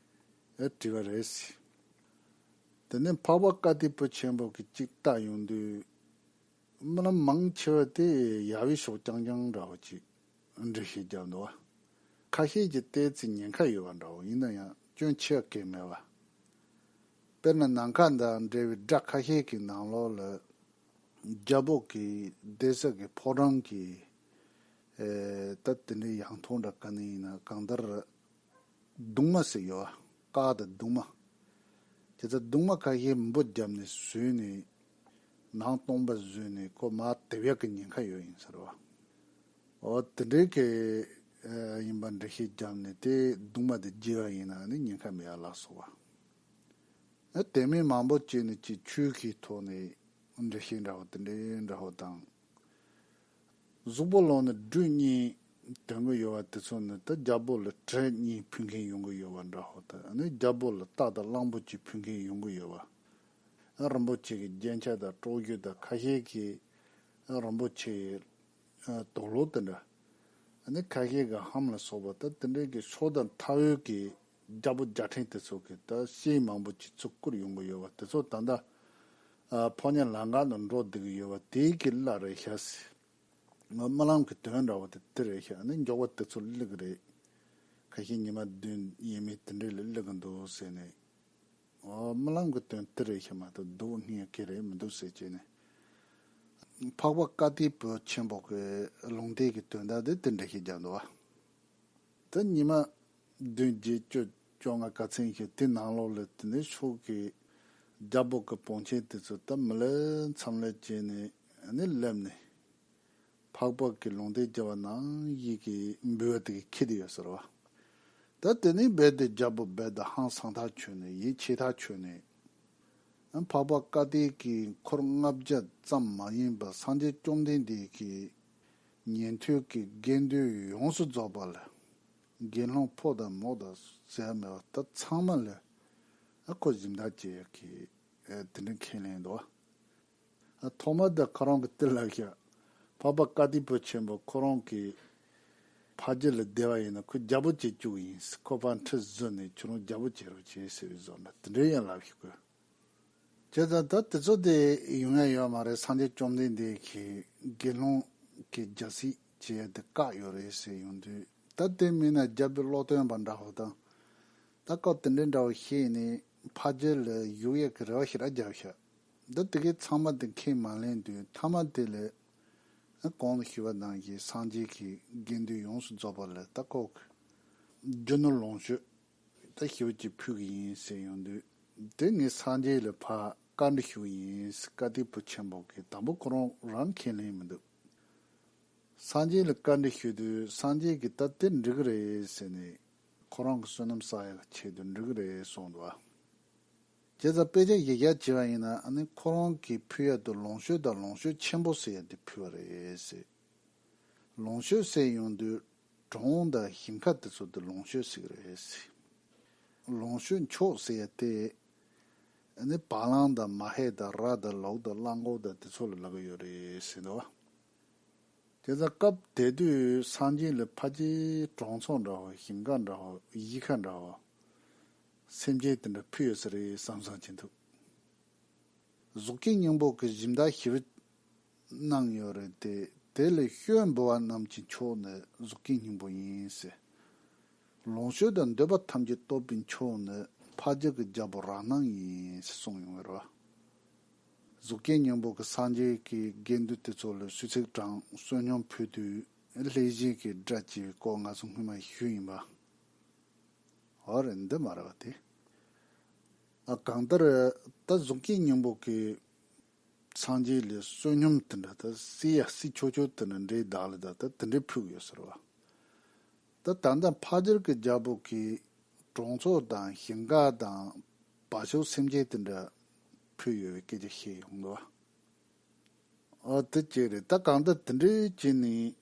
ཨ་དྲིས་པ་རེད་ཟེར། དེ་ནས་འཕགས་པ་ཀ་ཏི་པོ་ཆེན་པོ་གི་གཅིག་བལྟ་ཡོང་དུས། རྨི་ལམ་མང་ཆེ་བ་དེ་ཡ་བའི་ཕྱོགས་རྐྱང་རྐྱང་འདྲ་བོ་ཅིག་འགྲེལ་བཤད་རྒྱབ་འདུག་བ། ཁ་ཤས་ཀྱིས་ཏོག་ཙམ་ཉེན་ཁ་ཡོད་པ་འདྲ་བོ་ཡིན་ན་ཡང་སྐྱོན་ཆེ་བ་གང་མེད་པ། དཔེར་ན་ནམ་མཁའ་དང་འབྲེལ་བའི་སྒྲ་ཁ་ཤས་ཀྱི་ནང་ལོགས་ལ། རྒྱལ་པོ་གི་སྡོད་ས་གི་ཕོ་བྲང་གི་ཨེ་ད་དེ་འདྲའི་ཡང་ཐོག་འདྲ་ག་ནས་ཡིན་ན་གང་ལྟར་གདུང་མ་ཟེར་ཡོད་བ། དཀར་དང་གདུང་མ། དེ་ཚོ་གདུང་མ་ཁ་ཤས་འབུ་བརྒྱབ་ནས་བཟོས་ནས་ནང་སྟོང་པ་བཟོས་ནས་ཁོ་མར་དེད་ཡག་གི་ཉེན་ཁ་ཡོད་ཡིན་ཟེར་བ། འོ་དེ་འདྲའི་གི་ཨེ་ཡིན་པ་འགྲེལ་བཤད་བརྒྱབ་ནས་དེ་གདུང་མ་དེ་བརྗེ་བ་ཡིན་ན་ནི་ཉེན་ཁ་མེད་ཡ་ལ་སོགས་པ། ཨེ་དེ་མིན་མང་པོ་བྱས་ནས་ཀྱི་ཆོས་ཀྱི་ཐོག་ནས་འགྲེལ་བཤད་འདྲ་བོ་དེ་འདྲའི་འདྲ་བོ་དང་། གཟུགས་པོ་ལོག་ནས་སྦྲུལ་གཉིས་དོན་གྱི་ཡོད་པ་དེ་ཚོ་ནི་ད་རྒྱལ་པོ་ལ་གྲི་གཉིས་ཕུལ་མཁན་ཡོང་གི་ཡོད་པ་འདྲ་བོ་དང་ཨ་ནི་རྒྱལ་པོ་ལ་རྟ་དང་གླང་པོ་ཆེ་ཕུལ་མཁན་ཡོང་གི་ཡོད་པ། ཨ་རིན་པོ་ཆེ་གི་རྒྱན་ཆ་དང་སྲོག་རྒྱུ་དང་ཁ་ཤས་ཀྱི་ཨ་རིན་པོ་ཆེ་ཡི་ཨ་དུག་ལོག་དེ་འདྲ། ཨ་ནི་ཁ་ཤས་ཀྱི་ལྷམ་ལ་སོགས་པ་ད་དེ་འདྲའི་གི་ཤོག་དང་མཐའ་དབུས་ཀྱི་རྒྱལ་པོ་རྒྱལ་ཕྲན་དེ་ཚོ་གི་ད་ཤིང་མང་པོ་ཅིག་ཚུར་བསྐུར་ཡོང་གི་ཡོད་པ་དེ་ཚོ་ད་ལྟ་ཨ་ཕོ་ཉ་ལམ་ཁ་ནང་འགྲོ་བསྡད་ཀྱི་ཡོད་པ་དེའི་གི་གླ་རེད་ཤག་ཟེར། ང་རྨི་ལམ་གྱི་དོན་འདྲ་བོ་དེ་དེ་རེད་ཤག་ཨ་ནི་མགྱོགས་པ་དེ་ཚོ་སླེབས་ཀྱི་རེད། ཁ་ཤས་ཉི་མ་བདུན་ཡས་མས་དེ་འདྲས་ལ་སླེབས་ཀྱི་འདུག་ཟེར་ནས། ཨོ་རྨི་ལམ་གྱི་དོན་དེ་རེད་ཤག་མ་གཏོགས་སྡུག་བསྔལ་གྱི་རེད་མི་འདུག་ཟེར་བྱས་ནས། འཕགས་པ་ཀ་དིས་བུ་ཆེན་པོ་གི་ལུང་བསྟན་གྱི་དོན་དག་དེ་དེ་འདྲ་ཞིག་རྒྱག་འདུག་བ། ད་ཉི་མ་བདུན་བརྒྱད་བཅུ་བཅོ་ལྔ་ག་ཚོད་ཞིག་དེ་ནང་ལོགས་ལ་དེ་ནས་ཕྱོགས་ཀྱི་རྒྱལ་པོ་གི་བང་ཆེན་དེ་ཚོ་ད་མི་ལ་མཚམས་ལ་བྱས་ནས་ནི་སླེབས་ནས། འཕགས་པ་གི་ལུང་བསྟན་བྱ་བ་ནང་བཞིན་གྱི་འབུལ་བ་དེ་གི་ཁྱེར་དེ་ཡོད་ཟེར་བ། ད་དེ་ནས་རྦད་དེ་རྒྱལ་པོ་རྦད་དེ་ཧང་སང་ཐག་ཆོད་ནས་ཡིད་ཆེས་ཐག་ཆོད་ནས། འཕགས་པ་ཀ་དིས་ཀྱི་འཁོར་ལྔ་བརྒྱ་ཙམ་མ་ཡིན་པར་སངས་རྒྱས་བཅོམ་ལྡན་འདས་ཀྱི་ཉན་ཐོས་ཀྱི་དགེ་འདུན་ཡོངས་སུ་རྫོགས་པ་ལ། དགེ་སློང་ཕོ་དང་མོ་དང་ཟེར་ཡ་མེད་པ་ད་ཚང་མ་ལ་ཁོ་སྦྱིན་བདག་བྱེད་ཡ་གི་དེ་འདྲ་ཁས་ལེན་འདུག་ཐོག་མར་དེ་ཁོ་རང་གི་དེ་ལབ་ཤག་འཕགས་པ་ཀ་དིས་བུ་ཆེན་པོ་ཁོ་རང་གི་ཕ་རྒྱུད་ལ་བསྡད་པ་ཡིན་ན་ཁོ་རྒྱལ་པོ་བྱེད་བཅུག་ཡིན། ཁོ་ཕར་ཁྲི་བཟུང་ནས་ཁྱོད་རང་རྒྱལ་པོ་བྱེད་རོགས་བྱེད་ཟེར་བའི་བཟོ་འདྲ་དེ་འདྲའི་ཡང་ལབ་ཤག་གོ། བྱས་ཙང་ད་དེ་ཚོ་དེ་ཡོང་ཡ་ཡོད་མ་རེད། སངས་རྒྱས་བཅོམ་ལྡན་འདས་ཀྱིས་དགེ་སློང་གི་རྒྱལ་སྲིད་བྱེད་ཡ་དེ་བཀག་ཡོད་རེད་ཟེར་ཡོང་དུས་ད་དེ་མིན་ན་རྒྱལ་པོའི་བློ་སྟོན་པ་འདྲ་བོ་དང་། ད་སྐབས་དེ་འདྲའི་འདྲ་བོ་ཤེས་ནས་ཕ་རྒྱུད་ལ་བཞུགས་ཡས་ཀྱི་རེ་བ་ཞེ་དྲག་བརྒྱབ་ཤག་འདི་དེ་གའི་ཚང་མ་དེ་ཁས་མ་ལེན་དུས་མཐའ་མ་དེ་ལ་གོང་དུ་ཞུས་པ་ནང་བཞིན་སངས་རྒྱས་ཀྱི་དགེ་འདུན་ཡོངས་སུ་རྫོགས་པ་ལ་ད་ཁོ་གི་རྒྱུ་ནོར་ལོངས་སྤྱོད་ད་ཞེ་པོ་ཅིག་ཕུལ་གི་ཡིན་ཟེར་ཡོང་དུས་དེ་ངས་སངས་རྒྱས་ལ་ཕར་བཀའ་འདྲི་ཞུ་གི་ཡིན་ཟེར་ཀ་དིས་བུ་ཆེན་པོ་གིས་དང་པོ་ཁོ་རང་རང་ཁས་ལེན་མི་འདུག་སངས་རྒྱས་ལ་བཀའ་འདྲི་ཞུ་དུས་སངས་རྒྱས་ཀྱིས་ད་དེ་འགྲིག་གི་རེད་ཟེར་ནས་ཁོ་རང་གི་བསོད་ནམས་བསགས་ཡག་གི་ཆེད་དུ་འགྲིག་གི་རེད་གསུངས་འདུག་བ། བྱས་ཙང་དཔེ་ཆ་གཞི་བཞག་བྱས་པ་ཡིན་ན་ཨ་ནི་ཁོ་རང་གིས་ཕུལ་ཡག་ཏུ་ལོངས་སྤྱོད་དང་ལོངས་སྤྱོད་ཆེན་པོ་ཟེར་ཡག་དེ་ཕུལ་བ་རེད་ཟེར། ལོངས་སྤྱོད་ཟེར་ཡོང་དུས་གྲོང་དང་ཞིང་ཁ་དེ་ཚོ་དེ་ལོངས་སྤྱོད་ཟེར་གི་རེད་ཟེར། ལོངས་སྤྱོད་མཆོག་ཟེར་ཡག་དེ་ཨ་ནི་བ་ལང་དང་མ་ཧེ་དང་ར་དང་ལུག་དང་གླང་གོག་དང་དེ་ཚོ་ལ་ལབ་གི་ཡོད་རེད་ཟེར་འདུག་བ། དེ་ཙང་སྐབས་དེ་དུས་སངས་རྒྱས་ལ་ཕལ་ཆེར་གྲོང་ཚོ་འདྲ་བོ་ཞིང་ཁ་འདྲ་བོ་གཞིས་ཁ་འདྲ་བོ་སེམས་ཅན་དེ་འདྲ་ཕུལ་ཡོད་ས་རེད་བསམ་བསམ་བྱེད་འདུག་གཟུགས་ཀྱི་སྙིང་པོ་གི་སྦྱིན་བདག་ཞེ་པོ་གནང་ཡོད་རེད་དེ། དེ་ལས་བཤོས་འབུལ་བ་རྣམས་ཀྱི་མཆོག་ནི་གཟུགས་ཀྱི་སྙིང་པོ་ཡིན་ཟེར། ལོངས་སྤྱོད་དང་འདོད་པ་ཐམས་ཅད་སྟོབས་པའི་མཆོག་ནི་ཕ་རྒྱུད་ཀྱི་རྒྱལ་པོ་རང་སྣང་ཡིན་ཟེར་གསུངས་ཡོང་བས་རེད་བ། གཟུགས་ཀྱི་སྙིང་པོ་གི་སངས་རྒྱས་ཀྱི་དགེ་འདུན་དེ་ཚོ་ལ་གསོལ་ཚིགས་དྲངས་བསོད་སྙོམས་ཕུལ་དུས་ལྷས་བྱིན་གྱི་སྒྲ་བཅས་པའི་སྐོར་ང་ཚོ་སྔོན་མ་ཞུས་ཡིན་པ། འོ་རེད་འདི་མ་རེད་བ་དེ། ཨ་གང་ལྟར་ད་གཟུགས་ཀྱི་སྙིང་པོ་གི་སངས་རྒྱས་ལས་བསོད་སྙོམས་དེ་འདྲ་ད་སྲིད་ཡ་སྲིད་ཆོག་ཆོག་དེ་འདྲ་འདྲའི་བདག་ལ་ད་ད་དེ་འདྲའི་ཕུལ་གི་ཡོད་ཟེར་བ། ད་ད་ལྟ་ཕ་རྒྱུད་ཀྱི་རྒྱལ་པོ་གིས་གྲོང་ཚོ་དང་ཞིང་ཁ་དང་བ་ཕྱུགས་སེམས་ཅན་དེ་འདྲ་ཕུལ་ཡོད་པའི་སྐད་ཆ་བཤད་ཡོང་གི་བ། ཨོ་དེ་གཅིག་རེད། ད་གང་ལྟར་དེ་འདྲའི་བྱས་ནས་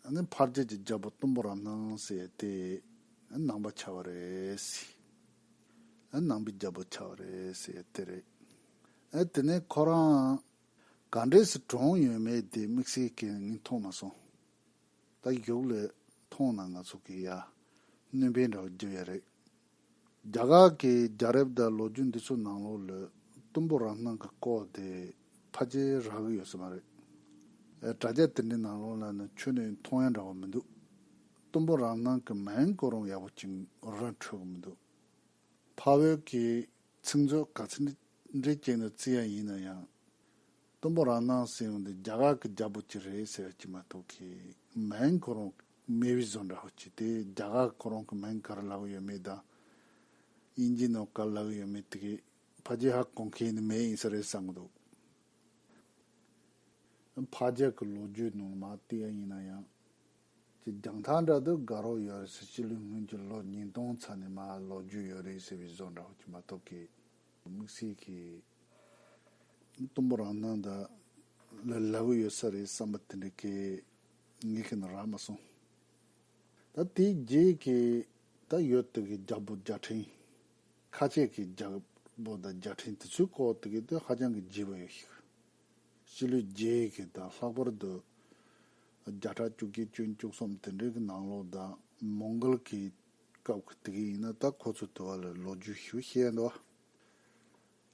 ཨ་ནི་ཕ་རྒྱུད་ཀྱི་རྒྱལ་པོ་གཏུམ་པོ་རབ་སྣང་ཟེར་ཡ་དེ་ནང་པ་ཆགས་པ་རེད་ཟེར། ཨ་ནང་པའི་རྒྱལ་པོ་ཆགས་པ་རེད་ཟེར་ཡ་དེ་རེད། ཨ་དེ་ནས་ཁོ་རང་ག་འདྲས་སེ་གྲོངས་ཡོད་མེད་དེ་དམིགས་བསལ་གྱི་ངས་མཐོང་མ་སོང་། ད་གཞུག་ལ་མཐོང་ན་ང་ཚོ་གི་ཡ་སྣོན་པའི་འདྲ་བོ་རྒྱབ་ཡ་རེད། རྒྱ་གར་གྱི་རྒྱལ་རབས་དང་ལོ་རྒྱུས་འདི་ཚོ་ནང་ལོགས་ལ་གཏུམ་པོ་རབ་སྣང་གི་སྐོར་དེ་ཕལ་ཆེར་རག་གི་ཡོད་ས་མ་རེད། ཨེ་དྲ་རྒྱ་དེ་འདྲའི་ནང་ལོགས་ལ་ནི་ཁྱོན་ནས་མཐོང་ཡ་འདྲ་བོ་མི་འདུག་གཏུམ་པོ་རབ་སྣང་གི་མིང་ཁོ་རང་ཡག་པོ་ཅིག་ར་འཕྲོད་གི་མི་འདུག་ཕ་བོད་ཀྱི་ཚིག་མཛོད་ག་ཚོད་འདྲ་ཅིག་ནས་བརྩི་ཡ་ཡིན་ན་ཡང་། སྟོན་པ་རང་སྣང་ཟེར་ཡོང་དུས་རྒྱ་གར་གྱི་རྒྱལ་པོ་ཅིག་རེད་ཟེར་གྱི་མ་གཏོགས་ཀྱི་མིང་ཁོ་རང་མེད་པའི་བཟོ་འདྲ་བོ་ཅིག་དེ་རྒྱ་གར་ཁོ་རང་གི་མིང་ག་རེ་ལབ་ཡོད་མེད་དང་དབྱིན་ཇིའི་ནང་ག་རེ་ལབ་ཡོད་མེད་དེ་གི་ཕལ་ཆེར་ཧ་གོ་མཁན་ནི་མེད་ཡིན་ས་རེད་བསམ་གི་འདུག་ཕལ་ཆེར་གྱི་ལོ་རྒྱུས་ནང་མ་བལྟས་ཡ་ཡིན་ན་ཡང་ཅིག་རྒྱང་ཐག་འདྲ་དུ་དགའ་རོགས་ཡོད་རེད་ཟེར། སྤྱི་ལོའི་སྔོན་གྱི་ལོ་ཉིས་སྟོང་ཚ་ནས་མ་ལོ་རྒྱུས་ཡོད་རེད་ཟེར་བའི་བཟོ་འདྲ་བོ་ཅིག་མ་གཏོགས་ཀྱི་དམིགས་བསལ་གྱི་སྟོན་པ་རང་སྣང་ད་ལ་ལབ་ཡོད་ས་རེད་བསམ་པ་དེ་འདྲ་གི་ངས་ཁྱོན་ནས་རག་མ་སོང་། ད་དེའི་རྗེས་ཀྱི་ད་ཡོད་དེ་གི་རྒྱལ་པོ་རྒྱལ་ཕྲན། ཁ་ཆེ་གི་རྒྱལ་པོ་དང་རྒྱལ་ཕྲན་དེ་ཚོའི་སྐོར་དེ་གི་དེ་ཧ་ཅང་གི་རྒྱས་པ་ཡོད་ཤིག་སྤྱི་ལོའི་རྗེས་ཀྱི་དང་ལྷག་པར་དུ་བརྒྱ་ཕྲག་བཅུ་གཅིག་བཅུ་བཅུ་གསུམ་དེ་འདྲའི་གི་ནང་ལོགས་དང་མོང་གལ་གྱི་སྐབས་ཀྱི་དེ་གི་ཡིན་ན་ད་ཁོ་ཚོ་དུ་བ་ལ་ལོ་རྒྱུས་ཞུ་ཤེས་འདུག་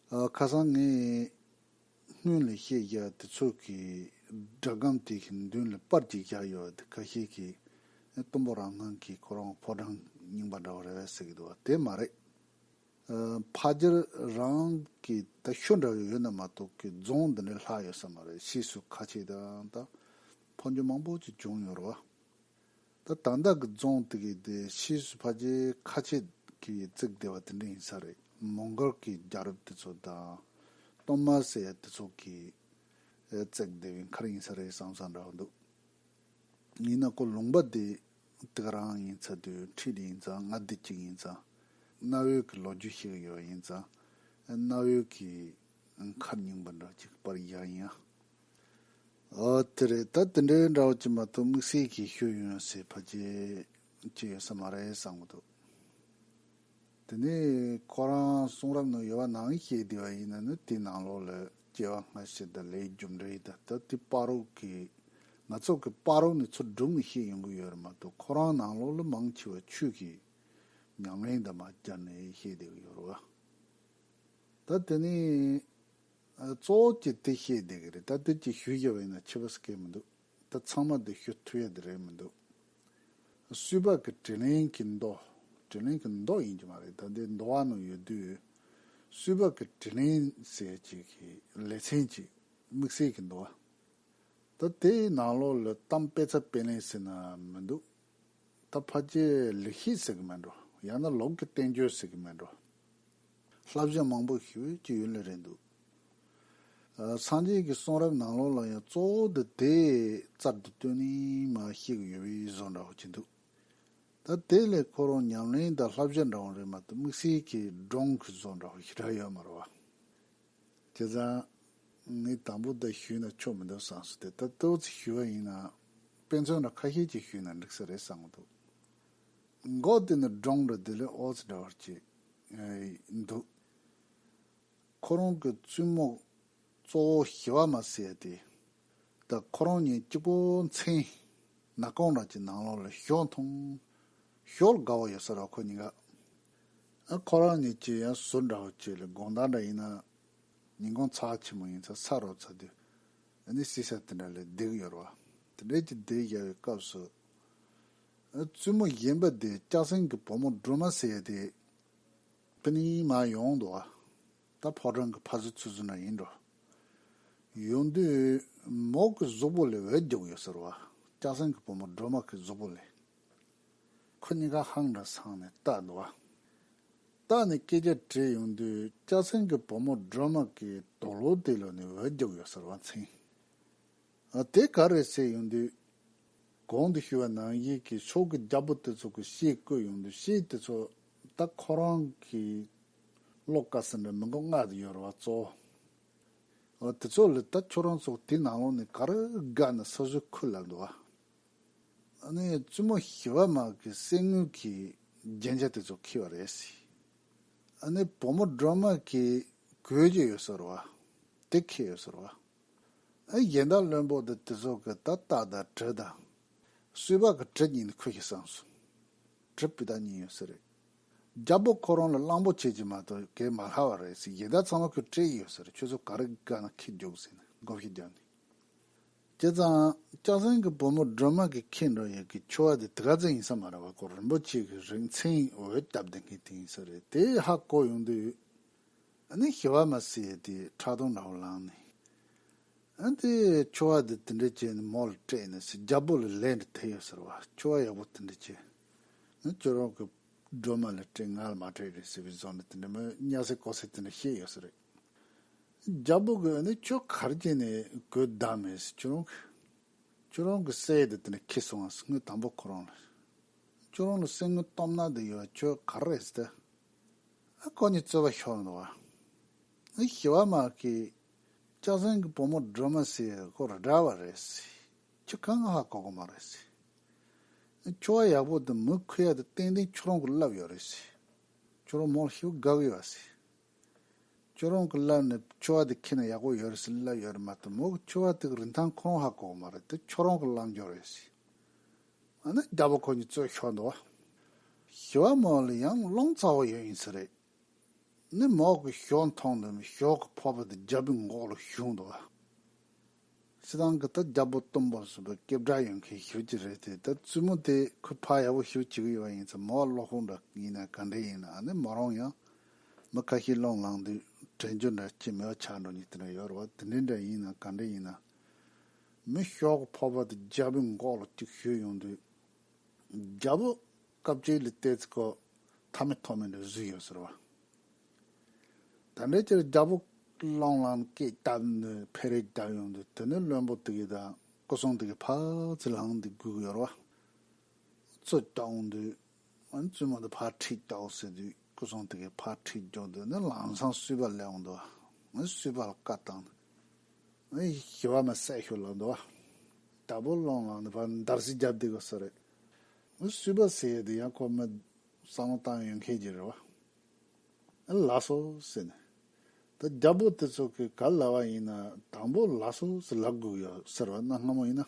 ཨ། ཁ་སང་ངས་སྔོན་ལ་བཤད་རྒྱུ་དེ་ཚོ་གི་སྒྲ་སྒམ་དེ་གི་མདུན་ལ་པར་གྱིས་བཞག་ཡོད་དེ་ཁ་ཤས་ཀྱིས་སྟོན་པ་རང་སྣང་གི་ཁོ་རང་ཕོ་བྲང་རྙིང་པ་འདྲ་བོ་རེད་བས་ཟེར་གི་འདུག་བ། དེ་མ་རེད། ཨ། ཕ་རྒྱལ་རང་གི་ད་ཤོ་འདྲ་བོ་ཡོད་ན་མ་གཏོགས་ཀྱི་རྫོང་འདི་འདྲའི་ལྷག་ཡོད་ས་མ་རེད། ཕྱིས་སུ་ཁ་ཆེ་དང་ད་ཕོ་རྒྱུ་མང་པོ་ཅིག་བྱུང་ཡོད་རེད་བ། ད་ད་ལྟ་གི་རྫོང་དེ་གི་དེ་ཕྱིས་སུ་ཕལ་ཆེར་ཁ་ཆེ་གིས་བཙུགས་བསྡད་པ་དེ་འདྲ་ཡིན་ས་རེད། མོང་གལ་གྱི་རྒྱལ་རབས་དེ་ཚོ་དང་གཏོར་མ་ཟེར་ཡ་དེ་ཚོ་གིས་བཙུགས་བསྡད་པའི་མཁར་ཡིན་ས་རེད་བསམ་བསམ་འདྲ་བོ་འདུག་ཡིན་ན་ཁོ་ལུང་པ་དེ་དེ་ག་རང་ཡིན་ཚ་དུས་ཁྲིད་ཡིན་ཙང་མངའ་སྡེ་གཅིག་ཡིན་ཙང་གནའ་བོའི་གི་ལོ་རྒྱུས་ཤིག་ཡོད་ཡིན་ཙང་གནའ་བོའི་གི་མཁར་རྙིང་པ་འདྲ་ཅིག་པར་ཡང་ཡང་། ཨོ་དེ་རེད། ད་དེ་འདྲའི་འདྲ་བོ་ཅིག་མ་གཏོགས་དམིགས་བསལ་གྱི་ཤོད་ཡོང་ཟེར་ཕལ་ཆེར་ཅི་ཡོད་ས་མ་རེད་བསམ་གི་འདུག་དེ་ནས་ཁོ་རང་གསུང་རབ་ནང་ཡོད་པ་ནང་བཤད་བསྡད་པ་ཡིན་ན་ནི་དེའི་ནང་ལོགས་ལ་སྐྱེ་བ་སྔ་ཕྱི་དང་ལས་རྒྱུ་འབྲས་དང་ད་དེ་བར་དུ་གི་ང་ཚོ་གི་བར་དུ་ནས་ཚུར་བསྒྲུབས་ནས་བཤད་ཡོང་གི་ཡོད་རེད་མ་གཏོགས་ཁོ་རང་ནང་ལོགས་ལ་མང་ཆེ་བ་ཆོས་ཀྱི་ཉམས་ལེན་དང་མ་སྦྱར་ནས་བཤད་བསྡད་ཀྱི་ཡོད་རེད་བ། ད་དེ་ནས་ཨ། གཙོ་བོ་གཅིག་དེ་བཤད་བསྡད་ཀྱི་རེད། ད་དེ་གཅིག་ཞུས་བཞག་པ་ཡིན་ན་ཆེ་བ་ཟེར་མཁན་མི་འདུག་ད་ཚང་མ་དེ་ཞུ་ཐུབ་ཡ་དེ་རེད་མི་འདུག་སུས་པ་གི་དྲིན་ལན་གྱི་མདོ། དྲིན་ལན་གྱི་མདོ་ཡིན་གྱི་མ་རེད། ད་འདི་འདོ་བ་ནང་ཡོད་དུས་སུས་པ་གི་དྲིན་ལན་ཟེར་ཅིག་གི་ལེ་ཚན་ཅིག་དམིགས་བསལ་གྱི་འདོ་བ། ད་དེའི་ནང་ལོགས་ལ་གཏམ་དཔེ་ཆ་དཔེ་ལེན་ཟེར་ན་མི་འདུག་ད་ཕལ་ཆེར་ལེགས་བཤད་ཟེར་གི་མེད་འགྲོ། ཡང་ན་ལུགས་ཀྱི་བསྟན་བཅོས་ཟེར་གི་མེད་འགྲོ། བསླབ་བྱ་མང་པོ་ཞེ་པོ་ཅིག་ཡོད་ལེ་རེད་འདུག་ཨ། སངས་རྒྱས་ཀྱི་གསུང་རབ་ནང་ལོགས་ལ་ཡང་གཙོ་བོ་དེ་དེ་རྩལ་དུ་བཏོན་ནས་མར་བཤད་གི་ཡོད་པའི་བཟོ་འདྲ་བོ་ཅིག་འདུག་ད་དེ་ལས་ཁོ་རང་ཉམས་ལེན་དང་བསླབ་བྱ་འདྲ་བོ་རེད་མ་གཏོགས་དམིགས་བསལ་གྱི་སྒྲུང་གི་བཟོ་འདྲ་བོ་ཞེ་དྲག་ཡོད་མ་རེད་བ། བྱས་ཙང་། ངས་དང་པོ་དེ་ཞུས་ན་ཆོ་མི་འདུག་བསམ་སོང་། དེ་ལྟ་ཏོག་ཙི་ཞུས་པ་ཡིན་ན། དཔེ་མཚོན་ར་ཁ་ཤས་ཅིག་ཞུས་ན་འགྲིག་ས་རེད་བསམ་གི་འདུག་མགོ་དེ་ནི་སྒྲུང་ར་དེ་ལས་ཨོ་ཙི་འདྲ་བར་ཅིག་འདུག་ཁོ་རང་གི་བཙུན་མོ་གཙོ་བོ་ཞི་བ་མ་ཟེར་ཡ་དེ། ད་ཁོ་རང་གཉིས་གཅིག་པོ་མཚན་ནག་ཁུང་ར་གྱི་ནང་ལོགས་ལ་ཞོག་འཐུང་། ཞོག་དགའ་བོ་ཡོད་ས་ར་ཁོ་གཉིས་ཀ་ཨ། ཁོ་རང་གཉིས་ཀྱིས་ཡང་ཟུར་འདྲ་བོ་ཅིག་ལ་དགོང་དག་འདྲ་ཡིན་ན། ཉིན་གུང་ཚ་ཆེན་མོ་ཡིན་ཚ་ས་རོ་ཚ་དུས། ཨ་ནི་སི་ས་དེ་འདྲ་ལ་བསྡད་ཀྱི་ཡོད་རེད་བ། དེ་འདྲའི་ཅིག་བསྡད་བཞག་པའི་སྐབས་སུ། ཨ། བཙུན་མོ་གཞན་པ་དེ་སྐྱ་སེང་གི་བུ་མོ་སྒྲོལ་མ་ཟེར་ཡ་དེ། ཕ་ནས་མར་ཡོང་འདུག་བ། ད་ཕོ་བྲང་གི་ཕ་ཟུར་ཚུར་ཟུར་ན་ཡིན་འགྲོ། ཡོང་དུས་མོ་གི་གཟུགས་པོ་ལ་འོད་རྒྱུག་ཡོད་ཟེར་བ། སྐྱ་སེང་གི་བུ་མོ་སྒྲོལ་མ་གི་གཟུགས་པོ་ལ། ཁོ་གཉིས་ཀ་ཧང་འདྲ་སང་ནས་བལྟ་འདུག་བ། བལྟ་ནས་སྐད་ཆ་དྲིས་ཡོང་དུས་སྐྱ་སེང་གི་བུ་མོ་སྒྲོལ་མ་གི་དོག་ལོ་དེ་ལ་ནི་འོད་རྒྱུག་ཡོད་ཟེར་བ་མཚན། ཨ། དེ་ག་རེད་ཟེར་ཡོང་དུས། གོང་དུ་ཞུས་པ་ནང་བཞིན་གྱི་ཕྱོགས་ཀྱི་རྒྱལ་པོ་དེ་ཚོ་གི་གཤིས་བཀོད་ཡོང་དུས་གཤིས་དེ་ཚོ་ད་ཁོ་རང་གི་བློ་དཀར་ས་འདྲ་མི་མགོ་རྔ་དུ་ཡོད་རེད་བ་གཙོ་བོ། ཨ། དེ་ཚོ་ལ་ད་ཁྱོད་རང་ཚོ་དེ་ནང་ལོགས་ནས་ག་རེ་དགའ་ན་ས་གཞི་ཁུར་ལ་འདུག་ཨ། ཨ་ནི་བཙུན་མོ་ཞི་བ་མ་གི་གསེར་དངུལ་གྱི་རྒྱན་ཆ་དེ་ཚོ་འཁྱེར་བ་རེད་ཟེར། ཨ་ནི་བུ་མོ་སྒྲོལ་མ་གི་གོས་ཅིག་ཡོད་ཟེར་བ། དེ་འཁྱེར་ཡོད་ཟེར་བ། ཨ། གཞན་དག་བློན་པོ་དེ་དེ་ཚོ་གི་ད་སྟག་དང་གྲི་དང་། གསུས་པ་གི་གྲི་གཉིས་ནི་ཁུར་ཤེས་བསམ་སོང་། གྲི་སྤུས་དག་གཉིས་ཡོད་ས་རེད། རྒྱལ་པོ་ཁོ་རང་ལ་གླང་པོ་ཆེ་གཅིག་མ་གཏོགས་གས་མ་ལྷག་པ་རེད་ཟེར། གཞན་དག་ཚང་མ་ཁུར་སྤྲད་ཡོད་ས་རེད། ཁྱོད་ཚོ་ག་རེ་དགའ་ན་འཁྱེར་རྒྱུགས་ཟེར་ནས་བགོ་བཤའ་བརྒྱབ་ནས། བྱས་ཙང་སྐྱ་སེང་གི་བུ་མོ་སྒྲོལ་མ་གིས་འཁྱེར་འགྲོ་ཡས་ཀྱི་ཆོ་ག་དེ་དེ་ག་ཙམ་ཡིན་ས་མ་རེད་བ། ཁོ་རིན་པོ་ཆེ་གི་རིགས་མཚན་འོད་བཏབ་བསྡད་མཁན་དེ་ཡིན་ས་རེད། དེ་ཧ་གོ་ཡོང་དུས། ཨ་ནི་ཞི་བ་མ་ཟེར་ཡས་དེ་ཁྲག་འཐུང་འདྲ་བོ་ལངས་ནས། ཨ་དེ་ཆོ་བ་དེ་དེ་འདྲ་བྱས་ནས་མོ་ལ་སྤྲད་ནས་ཟེར། རྒྱལ་པོ་ལ་ལན་འདྲ་ཐེབས་ཡོད་ཟེར་བ། ཆོ་བ་ཡག་པོ་དེ་འདྲ་བྱས། ཨ་ཁྱོད་རང་གི་སྒྲོལ་མ་ལ་སྤྲད། ང་ལ་མ་སྤྲད་རེད་ཟེར་བའི་བཟོ་འདྲ་དེ་འདྲ་མོས་སྙ་སེ་ཀོ་སེ་དེ་འདྲ་བཤད་ཡོད་ས་རེད། རྒྱལ་པོ་གིས་ཨ་ནི་ཁྱོད་ག་རེ་བྱས་ནས་གོས་བདག་མེད་ཟེར། ཁྱོད་རང་གི་ཁྱོད་རང་གི་སྲས་དེ་དེ་འདྲ་ཁྱེར་སོང་ང་ཟེར། ངས་དང་པོ་ཁོ་རང་ལ། ཁྱོད་རང་ལ་སེམས་ངན་སྟོབས་ན་དེ་ཡོད། ཁྱོད་ག་རེ་རེད་ཟེར་ཏེ། ཨ་ཁོ་གཉིས་རྩོད་པ་ཤོར་འདུག་བ། ཨ་ཞི་བ་མ་གིས་ལྕགས་ཟམ་གྱི་བུ་མོ་སྒྲོལ་མ་ཟེར་ཡ་ཁོ་ར་འདྲ་བ་རེད་ཟེར། ཁྱོད་གང་ཧ་གོ་གི་མ་རེད་ཟེར། ཨ་ཆོ་བ་ཡག་པོ་དེ་མི་ཁུར་ཡ་དེ་ཏན་ཏན་ཁྱོད་རང་གི་བསླབ་ཡོད་རེད་ཟེར། ཁྱོད་རང་མོ་ལ་ཞེ་པོ་དགའ་གི་ཡོད་ཟེར། ཁྱོད་རང་གི་བསླབ་ནས་ཆོ་བ་དེ་ཁྱེར་ན་ཡག་པོ་ཡོད་རེད་ཟེར་བསླབ་ཡོད་རེད་མ་གཏོགས། མོ་གི་ཆོ་བ་དེ་གི་རིན་ཐང་ཁོ་རང་ཧ་གོ་གི་མ་རེད། དེ་ཁྱོད་རང་གི་བསླབ་འཇོག་རེད་ཟེར། ཨ་ནི་རྒྱལ་པོ་ཁོ་གཉིས་རྩོད་ཤོར་འདུག་བ། ཞི་བ་མོ་ལ་ཡང་རླུང་ཚ་བོ་ཡོད་ཡིན་ས་རེད། ནི་མོ་གི་ཞོ་མཐོང་དུས་ཞོ་གི་ཕོར་པ་དེ་རྒྱལ་པོའི་མགོ་ལ་ཞུགས་འདུག་བ། སྤྱིར་བཏང་གི་ད་རྒྱལ་པོ་གཏུམ་པོ་ཟེར་བའི་སྐད་གྲགས་ཡོད་མཁན་ཞེ་པོ་ཅིག་རེད་དེ། ད་བཙུན་མོ་དེ་ཁོས་ཕར་ཡག་པོ་ཞེ་པོ་བྱེད་ཀྱི་ཡོད་པ་ཡིན་ཙང་། མོ་བ་བློ་ཁོག་འདྲ་ཡིན་ན་ག་འདྲ་ཡིན་ན། ཨ་ནི་མོ་རང་ཡང་མི་ཁ་ཤས་རླུང་ལངས་དུས་དྲན་རྒྱུ་འདྲ་ཅིག་མེད་པ་ཆགས་འགྲོ་མཁན་དེ་འདྲ་ཡོད་རེད་བ། དེ་འདྲ་འདྲ་ཡིན་ན་ག་འདྲ་ཡིན་ན། མི་ཞོ་གི་ཕོར་པ་དེ་རྒྱལ་པོའི་མགོ་ལ་གཅིག་ཞུགས་ཡོང་དུས། རྒྱལ་པོ་སྐབས་གཅིག་ལ་བལྟས་ཚེ་ཁོ་མཐའ་མེད་ཐོག་མེད་འདྲ་བཟོས་ཡོད་ཟེར་བ། ད་འདྲའི་ཕྱིར་རྒྱལ་པོ་རླུང་ལངས་སྐད་བཏབ་ནས་ཕེ་རེ་བརྒྱབ་ཡོང་དུས། དེ་ནས་བློན་པོ་དེ་གིས་དང་སྐུ་སྲུང་དེ་གིས་ཕར་ཚུར་ལངས་ཏེ་སྒུག་ཡོད་རེད་བ། ཚུར་བལྟ་ཡོང་དུས། ཨ་ནི་བཙུན་མོ་དེ་ཕར་ཁྲིད་བལྟའོ་ཟེར་དུས། སྐུ་སྲུང་དེ་གིས་ཕར་ཁྲིད་འཇོག་དུས་ནི་ལམ་སང་སུས་པ་སླེབས་ཡོང་འདུག་ཨ་ནི་སུས་པ་ལ་བཀའ་བཏང་། ཨ་ནི་ཞི་བ་མ་བསད་ཤོག་ལབ་འདུག་བ། རྒྱལ་པོ་རླུང་ལངས་ནས་ཕར་འདར་སིག་བརྒྱབ་བསྡད་དགོས་ས་རེད། ཨ་ནི་སུས་པ་ཟེར་ཡས་དེ་ཡང་ཁོ་མི་བསམ་བློ་བཏང་ཡོད་མཁན་ཅིག་རེད་བ། ཨ་ནི་ལགས་སོ་ཟེར་ནས། ད་རྒྱལ་པོ་དེ་ཚོ་གིས་ག་ལབ་པ་ཡིན་ན། དང་པོ་ལགས་སོ་ཟེར་ལབ་དགོས་ཡོད་ཟེར་བ། གནའ་སྔ་མོ་ཡིན་ན།